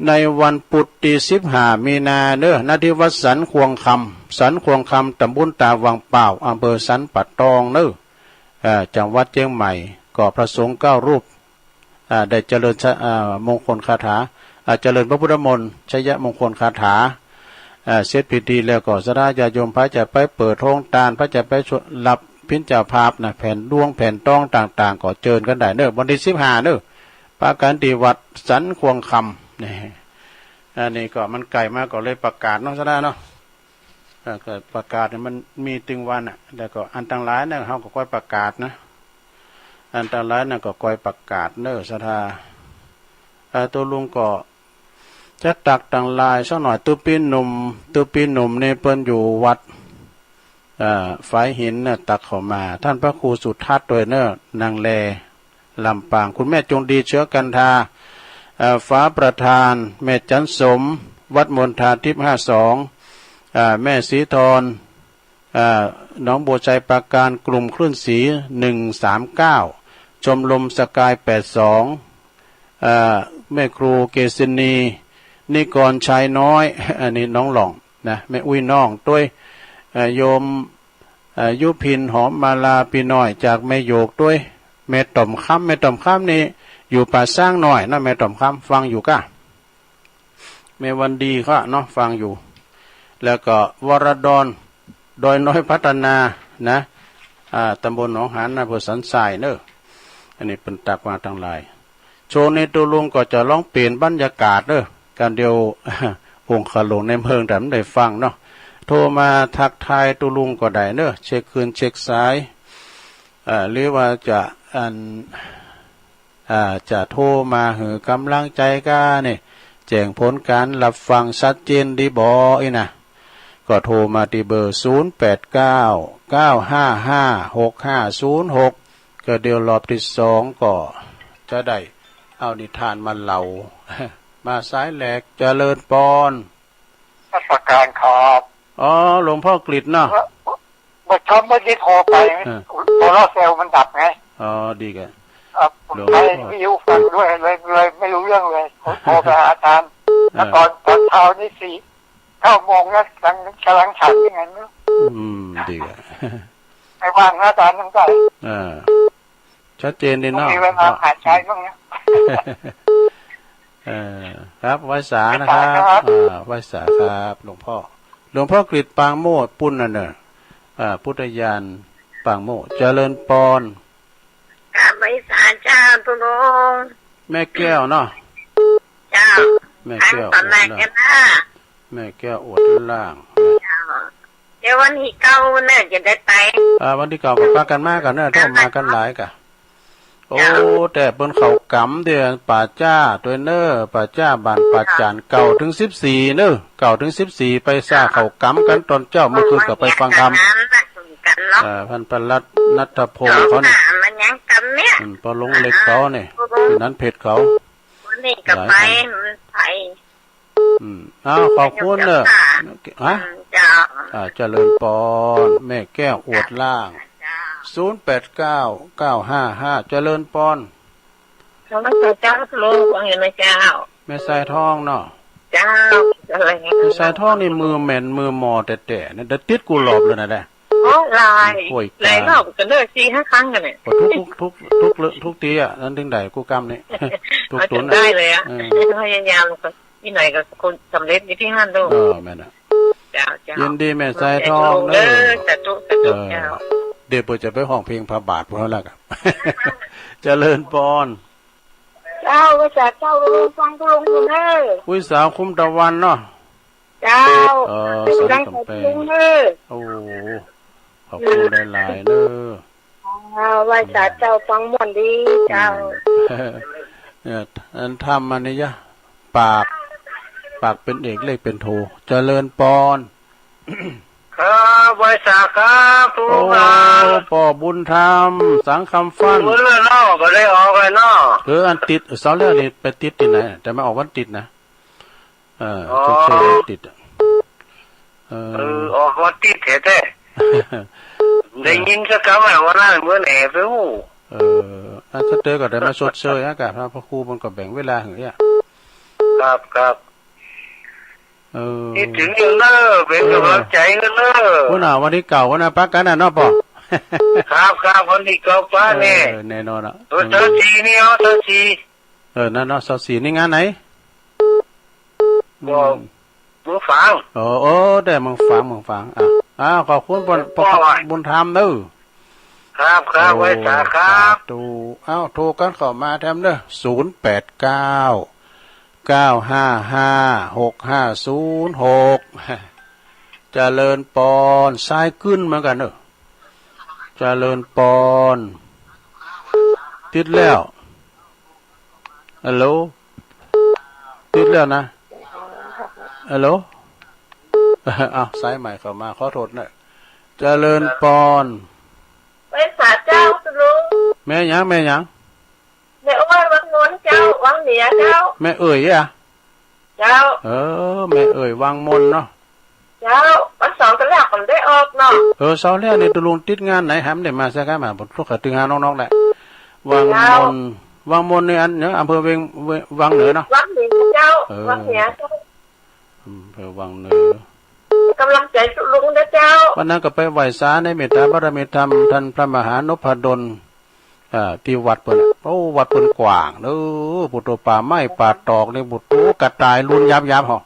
ในวันพุธตี้สิบห้ามีนาเน่อ ณ ที่วัดสันขวงคำ สันขวงคำ ตำบลตาวังป่าว อำเภอสันป่าตองเน่อ เอ่อ จังหวัดเจียงใหม่ ก็พระสงฆ์เก้ารูป อ่า ได้เจริญชะ อ่า มงคลคาถา อ่า เจริญพระพุทธมนต์ ชยมงคลคาถา อ่า เสร็จพิธีแล้วก็ศรัทธาญาติโยม ใผจะไปเปิดโฮงตาน ใผจะไปชวนรับเป๋นเจ้าภาพนะ แผนดวงแผนตองต่างๆ ก็เจิญกั๋นได้เน่อ วันตี้สิบห้าเน่อ ปะกั๋นตี้วัดสันขวงคำ นี่ อันนี้ก็มันใก้มาก็เลยประกาศเนาะ ศรัทธาเนาะ เอ่อ ก็ประกาศเนี่ยมันมีตึงวันน่ะ แล้วก็อันตังหลายเนี่ยเฮาก็ก้อยประกาศนะ อันตังหลายเนี่ยก็ก้อยประกาศเน่อ ศรัทธา เอ่อ ตุ๊ลุงก็จะตักตังหลายสักหน่อย ตุ๊ปี้หนุ่ม ตุ๊ปี้หนุ่มนี่เปิ้นอยู่วัด เอ่อ ฝายหินน่ะ ตักเข้ามา ท่านพระครูสุทัศน์ตวยเน่อ นางแล ลำปาง คุณแม่จงดี เชื้อกันทา เอ่อ ฝาประธาน แม่จันสม วัดมณฑาทิพย์ ห้าสอง เอ่อ แม่ศรีธร เอ่อ หนองบัวไชยปราการ กลุ่มคลื่นศรี หนึ่งสามเก้า ชมรมสกาย แปดสอง เอ่อ แม่ครูเกษณี นิกรชายน้อย อันนี้หนองหล่องนะ แม่อุ๊ยน้องตวย เอ่อ โยม เอ่อ ยุพิน หอมมาลา ปี้น้อยจากแม่โยกตวย แม่ต่อมคำ แม่ต่อมคำนี่อยู่ป่าช้างน้อยนะ แม่ต่อมคำ ฟังอยู่ก้า แม่วันดีก็เนาะ ฟังอยู่ แล้วก็วรดร ดอยน้อยพัฒนานะ อ่า ตำบลหนองหาน อำเภอสันทรายเน่อ อันนี้เปิ้นตักมาตังหลาย ช่วงนี้ตุ๊ลุงก็จะลองเปลี่ยนบรรยากาศเน่อ กันเดี๋ยว องค์ข้าหลวงในเมืองแต่บ่ได้ฟังเนาะ โทรมาทักทายตุ๊ลุงก็ได้เน่อ เช็คคลื่นเช็คสาย เอ่อ หรือว่าจะอัน อ่า จะโทรมาหื้อกำลังใจ๋ก้านี่ แจ้งผลก๋านฮับฟังชัดเจนดีบ่อี้นะ ก็โทรมาตี้เบอร์ ศูนย์แปดเก้า เก้าห้าห้า หกห้าศูนย์หก ก็เดี๋ยวรอบตี้สองก็จะได้เอานิทานมาเล่า มาสายแรก เจริญปอน นมัสการครับ อ๋อ หลวงพ่อกฤษเนาะ เมื่อ เมื่อเช้าไม่ได้โทรไป เออ โซลาร์เซลล์มันดับไง อ๋อ ดีกะ อ่ะ ผม หลวงพ่อ ใช้วิทยุฟังด้วย เลย เลยไม่รู้เรื่องเลย ผมโทรไปหาอาจารย์ เออ แล้วตอน ตอนเช้านี่สี่ เก้าโมงแล้ว กำลัง กำลังฉันยังไงไม่รู้ อืม ดีกะ ไม่ว่างนะอาจารย์ สงสัย เออ ชัดเจนดีเนาะ มีเวลาหายใจบ้างนะ เออ ครับ ไหว้สานะครับ ไหว้สาครับ อ่า ไหว้สาครับ หลวงพ่อ หลวงพ่อกฤษ ปางโมดย์ ปุ้นน่ะเน่อ อ่า พุทธญาณ ปางโมดย์ เจริญปอน กราบไหว้สาเจ้าตุ๊ลุง แม่แก้วเนาะ เจ้า แม่แก้ว ครั้งต่อไป อดล้าง กันนะ แม่แก้วอดล้าง เจ้า เดี๋ยววันตี้เก้าเน่อจะได้ไป อ่า วันตี้เก้าก็ปากั๋นมาก่อเน่อ ถ้ามากั๋นหลายก่ะ โอ้ เจ้า แต่เปิ้นเข้ากรรมตี้ป่าจ๊าตวยเน่อ ป่าจ๊าบ้านป่าจ๋าน เก้าเถิงสิบสี่เน่อ เก้าเถิงสิบสี่ ไปซ่าเข้ากรรมกั๋นตอนเจ๊า เมื่อคืนก็ไปฟังธรรม เออ พันปลัดณัฐพงษ์เขาเนี่ย มันยังกรรมเนี่ย อืม ปอหลวงเหล็กเขาเนี่ย ตี้นันเพชรเขา วันนี้ก็ไป หลายคน มันไป อืม อ้าว ขอบคุณเน่อ เจ้าค่ะ ฮะ อืม เจ้า อ่า เจริญปอน แม่แก้วอดล้าง เจ้า ศูนย์แปดเก้า เก้าห้าห้า เจริญปอน นมัสการเจ้าตุ๊ลุง ว่าไงนะเจ้า แม่สายทองเนาะ เจ้า อะไรนะ แม่สายทองนี่มือแม่นมือหมอแต๊ๆ เนี่ย เดี๋ยวติดกู้รอบเลยนะเนี่ย โอ้ หลาย โอ้ย หลายรอบกั๋นเน่อ สี่ห้าครั้งกั๋นเนี่ย โอ้ ทุก ทุก ทุก ทุกเรื่อง ทุกตี้อะ นั้นเถิงได้กู้กำนี่ ทุก เอาจน ตุ๊นอะ ได้เลยอะ เออ พยายามก็ ตี้ไหนก็คงสำเร็จอยู่ตี้หั้นลูก เออ แม่นน่ะ เจ้า เจ้า ยินดีแม่สายทองเน่อ สาธุ สาธุ เออ เจ้า เดี๋ยวเปิ้นจะไปฮ้องเพลงพระบาทพวกนั้นละครับ เจริญปอน เจ้า ไหว้สาเจ้า ฟังตุ๊ลุงอยู่เน่อ อุ๊ย สาวคุ้มตะวันเนาะ เจ้า เออ สาวกำแพง ฟังตุ๊ลุงเน่อ โอ้ ขอบคุณหลายๆ เน่อ เจ้า ไหว้สาเจ้า ฟังม่วนดีเจ้า อืม เนี่ย อันธรรมอันนี้ยะ ปาก ปากเป๋นเอก เลขเป๋นโท เจริญปอน ครับ ไหว้สาครับ ครู โอ้ ครับ ป้อบุญธรรม สังคำฟั่น มื้อเนาะ บ่ได้ออกเลยเนาะ เออ อันติด เสาร์แล้วนี่ไปติดตี้ไหน แต่มาออกวันติดนะ เออ อ๋อ ชดเชยวันติดอะ เออ เออ ออกวันติดแท้ๆ ได้ยินสักกำอะ วันนั้นมื้อไหนไปฮู้ เออ อ่ะ ถ้าเจอก็ได้มาชดเชยอะ กะ พระ พระครูมันก็แบ่งเวลาหื้ออะ ครับ ครับ เออ คิดถึงอยู่เน้อ เป๋นก๋ำลังใจ๋หื้อเน้อ พู้นน่ะ วันตี้เก้าพู้นน่ะ ปะกั๋นน่ะเนาะป้อ ครับ ครับ วันตี้เก้าปะแน่ เออ แน่นอนอะ เออ ซาวสี่นี่ เอา ซาวสี่ เออ นั่นเนาะ ซาวสี่นี่งานไหน ก็ อืม เมืองฝาง โอ้ โอ้ ได้เมืองฝาง เมืองฝาง อ่ะ อ้าว ขอบคุณป้อ ป้อ ป้อบุญธรรมเน้อ ครับ ครับ โอ้ ไหว้สาครับ สาธุ เอ้า โทรกั๋นเข้ามาแถมเน้อ ศูนย์แปดเก้า เก้าห้าห้า หกห้าศูนย์หก เจริญปอน สายกึ๊นเหมือนกั๋นเน้อ เจริญปอน ติดแล้ว ฮัลโหล ติดแล้วนะ ฮัลโหล อ้าว สายใหม่เข้ามา ขอโทษเน้อ เจริญปอน ไหว้สาเจ้า ตุ๊ลุง แม่หยัง แม่หยัง แม่อ้วนวังมนเจ้า วังเหนือเจ้า แม่เอ่ยอะ เจ้า เออ แม่เอ่ยวังมนเนาะ เจ้า วันเสาร์ตะแลกก่อนได้ออกเนาะ เออ เสาร์แลกนี่ตุ๊ลุงติดงานไหน หำได้มาสักครั้งมา ผมทุกข์กับตึงหาน้องๆ แหละ วังมน เจ้า วังมนนี่อันเนาะ อำเภอเวียง เวียง วังเหนือเนาะ วังเหนือเจ้า เออ วังเหนือเจ้า อำเภอวังเหนือ ก๋ำลังใจ๋ตุ๊ลุงนะเจ้า วันนั้นก็ไปไหว้สาในเมตตาบารมีธรรม ต้านพระมหานพดล อ่า ตี้วัดเปิ้น โอ้ วัดเปิ้นกว้างเน้อ ปุโต ป่าไม้ป่าตอกนี่ ปุโต กระต่ายรุนยามๆ หอ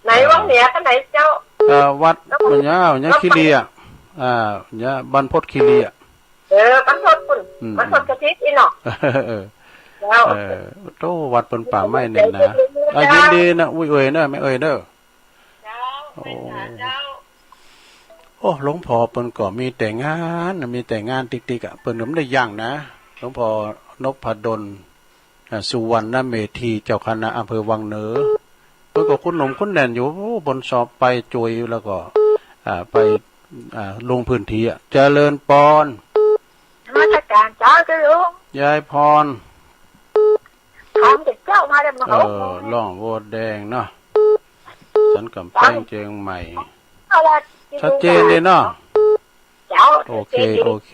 ไหน วังเหนือกั๋นไหนเจ้า เอ่อ วัด แล้ว เปิ้นยาว ยาวคีรีอะ อ่า ยาวบรรพตคีรีอะ เออ บรรพตปุ้น อืม บรรพตกระถินอี้เนาะ เออ เจ้า เออ โต วัดเปิ้นป่าไม้แน่นหนา เจ้า อ่ะ ยินดีนะ อุ้ยเอ่ยเน้อ แม่เอ่ยเน้อ เจ้า โอ้ ไหว้สาเจ้า โอ้ หลวงพ่อเปิ้นก็มีแต่งาน มีแต่งานติ๊กๆ อะ เปิ้นก็บ่ได้ยั้งนะ หลวงพ่อนพดล อ่า สุวรรณเมธี เจ้าคณะอำเภอวังเหนือ เปิ้นก็คุ้นหนมคุ้นแน่นอยู่ โอ้ เปิ้นชอบไปจุย แล้วก็ อ่า ไป อ่า ลงพื้นที่อะ เจริญปอน นมัสการเจ้า ตุ๊ลุง ยายพร ถามเจ้ามาแล้วมันก็ เออ หกโมง ร้องวัวแดงเนาะ สันกำแพงเจียงใหม่ เอาละ ชัดเจนดีเนาะ เจ้า โอเค ชัดเจนดี โอเค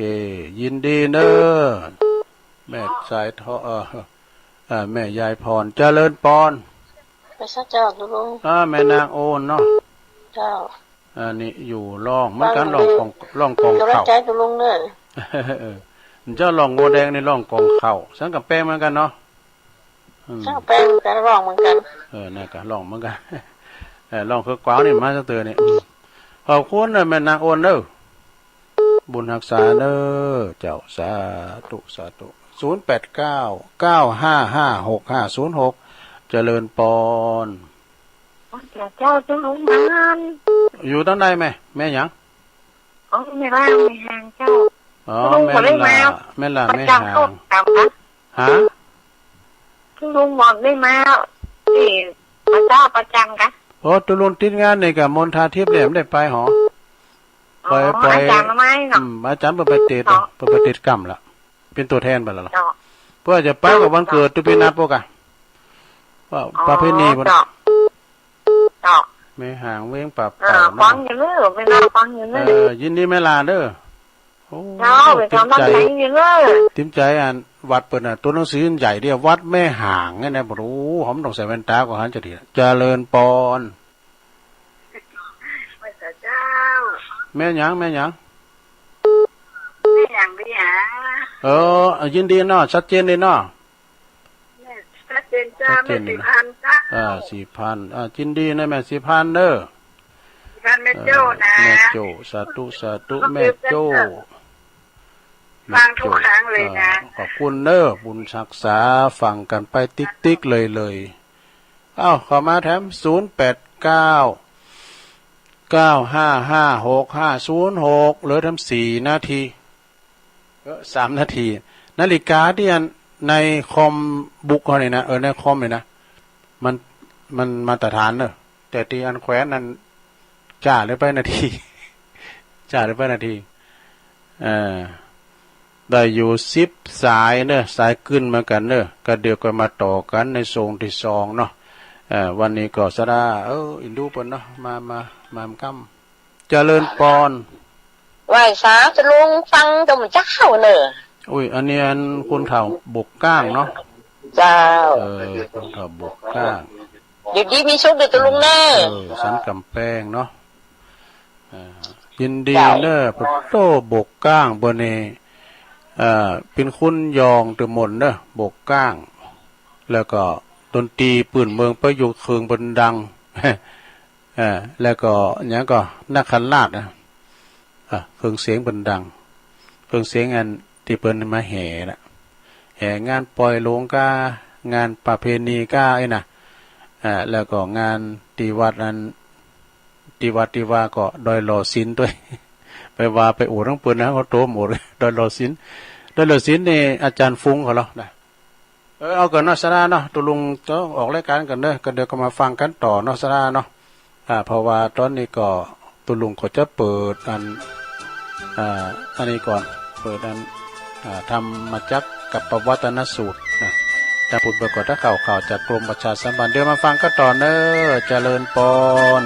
ยินดีเน้อ แม่สายทอง เอ่อ เอ่อ แม่ยายพร เจริญปอน ไหว้สาเจ้า ตุ๊ลุง อ่า แม่นางโอนเนาะ เจ้า อันนี้อยู่ร้องเหมือนกั๋น ฟังอยู่ ร้องกอง ร้องกอง เจ้า ข้าว ใจ๋ตุ๊ลุงเน้อ เออ เจ้าร้องวัวแดงนี่ร้องกองข้าว สันกำแพงเหมือนกั๋นเนาะ อืม สันกำแพงเหมือนกั๋น ร้องเหมือนกั๋น เออ นั่นก็ร้องเหมือนกั๋น เออ ร้องคือกวางนี่มาสักเตื้อนี่ อืม ขอบคุณเน้อ แม่นางโอนเน้อ บุญฮักษาเน้อ เจ้า สาธุ สาธุ ศูนย์แปดเก้า เก้าห้าห้า หกห้าศูนย์หก เจริญปอน เจ้า ตุ๊ลุง อยู่ตางใดแม่ แม่หยัง อ๋อ แม่ล่า แม่หางเจ้า อ๋อ ตุ๊ลุง แม่ล่า บ่ได้มา แม่ล่า แม่หาง ประจ๋ำก็กลับนะ ฮะ ตุ๊ลุงบ่ได้มา ตี้ประจ๋ำ ประจ๋ำกะ โอ้ ตุ๊ลุงติดงานนี่กะมนทาทิพย์เนี่ยบ่ได้ไปหอ อ๋อ ไป ไป อาจ๋ารย์มาไหมเนาะ อืม อาจ๋ารย์เปิ้นไปติด เนาะ เปิ้นไปติดกำละ เป๋นตั๋วแทนไปแล้วเหรอ เจ้า เปิ้นจะไปกับวันเกิดตุ๊ปีนัดปะกะ ว่า อ๋อ ประเพณีปะ เจ้า เจ้า แม่หางเวียงป่า เออ เป่าเนาะ ฟังอยู่เน้อ แม่นางฟังอยู่เน้อ เออ ยินดีแม่ล่าเน้อ โอ้ เจ้า เป๋นกำลังใจ๋อยู่เน้อ ติมใจ๋อันวัดเปิ้นน่ะ ตั๋วหนังสือใหญ่เดียว วัดแม่หางเนี่ยนะ บ่ฮู้ หอมต้องใส่แว่นต๋าก็หันจะดี เจริญปอน ไหว้สาเจ้า แม่หยัง แม่หยัง แม่หยัง แม่หยัง เออ ยินดีเนาะ ชัดเจนดีเนาะ แม่ชัดเจนเจ้า ชัดเจน แม่ศรีพันธุ์เจ้า อ่า ศรีพันธุ์ อ่า ยินดีนะแม่ศรีพันธุ์เน้อ ศรีพันธุ์แม่โจ้นะ เออ แม่โจ้ สาธุ สาธุ แม่โจ้ ฟังทุกครั้งเลยนะ แม่โจ้ อ่า ขอบคุณเน้อ บุญฮักษา ฟังกั๋นไปติ๊กๆ เลยๆ เอ้า เข้ามาแถม ศูนย์แปดเก้า เก้าห้าห้า หกห้าศูนย์หก เหลือแถมสี่นาที เออ สามนาที นาฬิกาตี้อันในคอมบุ๊กเฮานี่นะ เออ ในคอมนี่นะ มัน มันมาตรฐานเนอะ แต่ตี้อันแขวนนั่น จ้าเหลือไปนาที จ้าเหลือไปนาที เออ ได้อยู่สิบสายเนอะ สายกึ๊นเหมือนกั๋นเนอะ ก็เดี๋ยวก็มาต่อกั๋นในช่วงตี้สองเนาะ เออ วันนี้ก็สะดา เออ อินดูเปิ้นเนาะ มา มา มากำ เจริญปอน ไหว้สาตุ๊ลุง ฟังจมเจ้าเน่อ อุ้ย อันนี้อันคนเฒ่าบกก้างเนาะ เจ้า เออ คนเฒ่าบกก้าง อยู่ดีมีสุขเด้อตุ๊ลุงเน่อ เออ สันก๋ำแปงเนาะ อ่า ยินดีเน่อ เจ้า ปะโต้ บกก้าง เปิ้นนี่ เอ่อ เป๋นคนยองเตื้อหม่นเน่อ บกก้าง แล้วก็ดนตรีปื้นเมืองประยุกต์เครื่องเปิ้นดัง เอ่อ แล้วก็หยังก็นาคราชนะ อ่ะ เครื่องเสียงเปิ้นดัง เครื่องเสียงอันตี้เปิ้นมาแห่นะ แห่งานปล่อยโลงก้า งานประเพณีก้าไอ้นะ อ่า แล้วก็งานตี้วัดอัน ตี้วัดตี้วาก็ดอยหล่อศิลป์ตวย ไปว่าไปอวดตังเปิ้นนะ เขาโตหมด ดอยหล่อศิลป์ ดอยหล่อศิลป์นี่อาจ๋ารย์ฟุ้งเขาเหรอนะ เออ เอาก่อนเนาะ สะดาเนาะ ตุ๊ลุงจะออกรายก๋านก่อนเน่อ ก็เดี๋ยวก็มาฟังกั๋นต่อเนาะ สะดาเนาะ อ่า เพราะว่าต๋อนนี้ก็ตุ๊ลุงก็จะเปิดอัน อ่า อันนี้ก่อน เปิดอัน อ่า ธรรมจักรกัปปวัตตนสูตรนะ จะพูดไปก่อน ถ้าข่าว ข่าวจากกรมประชาสัมพันธ์ เดี๋ยวมาฟังกั๋นต่อเน่อ เจริญปอน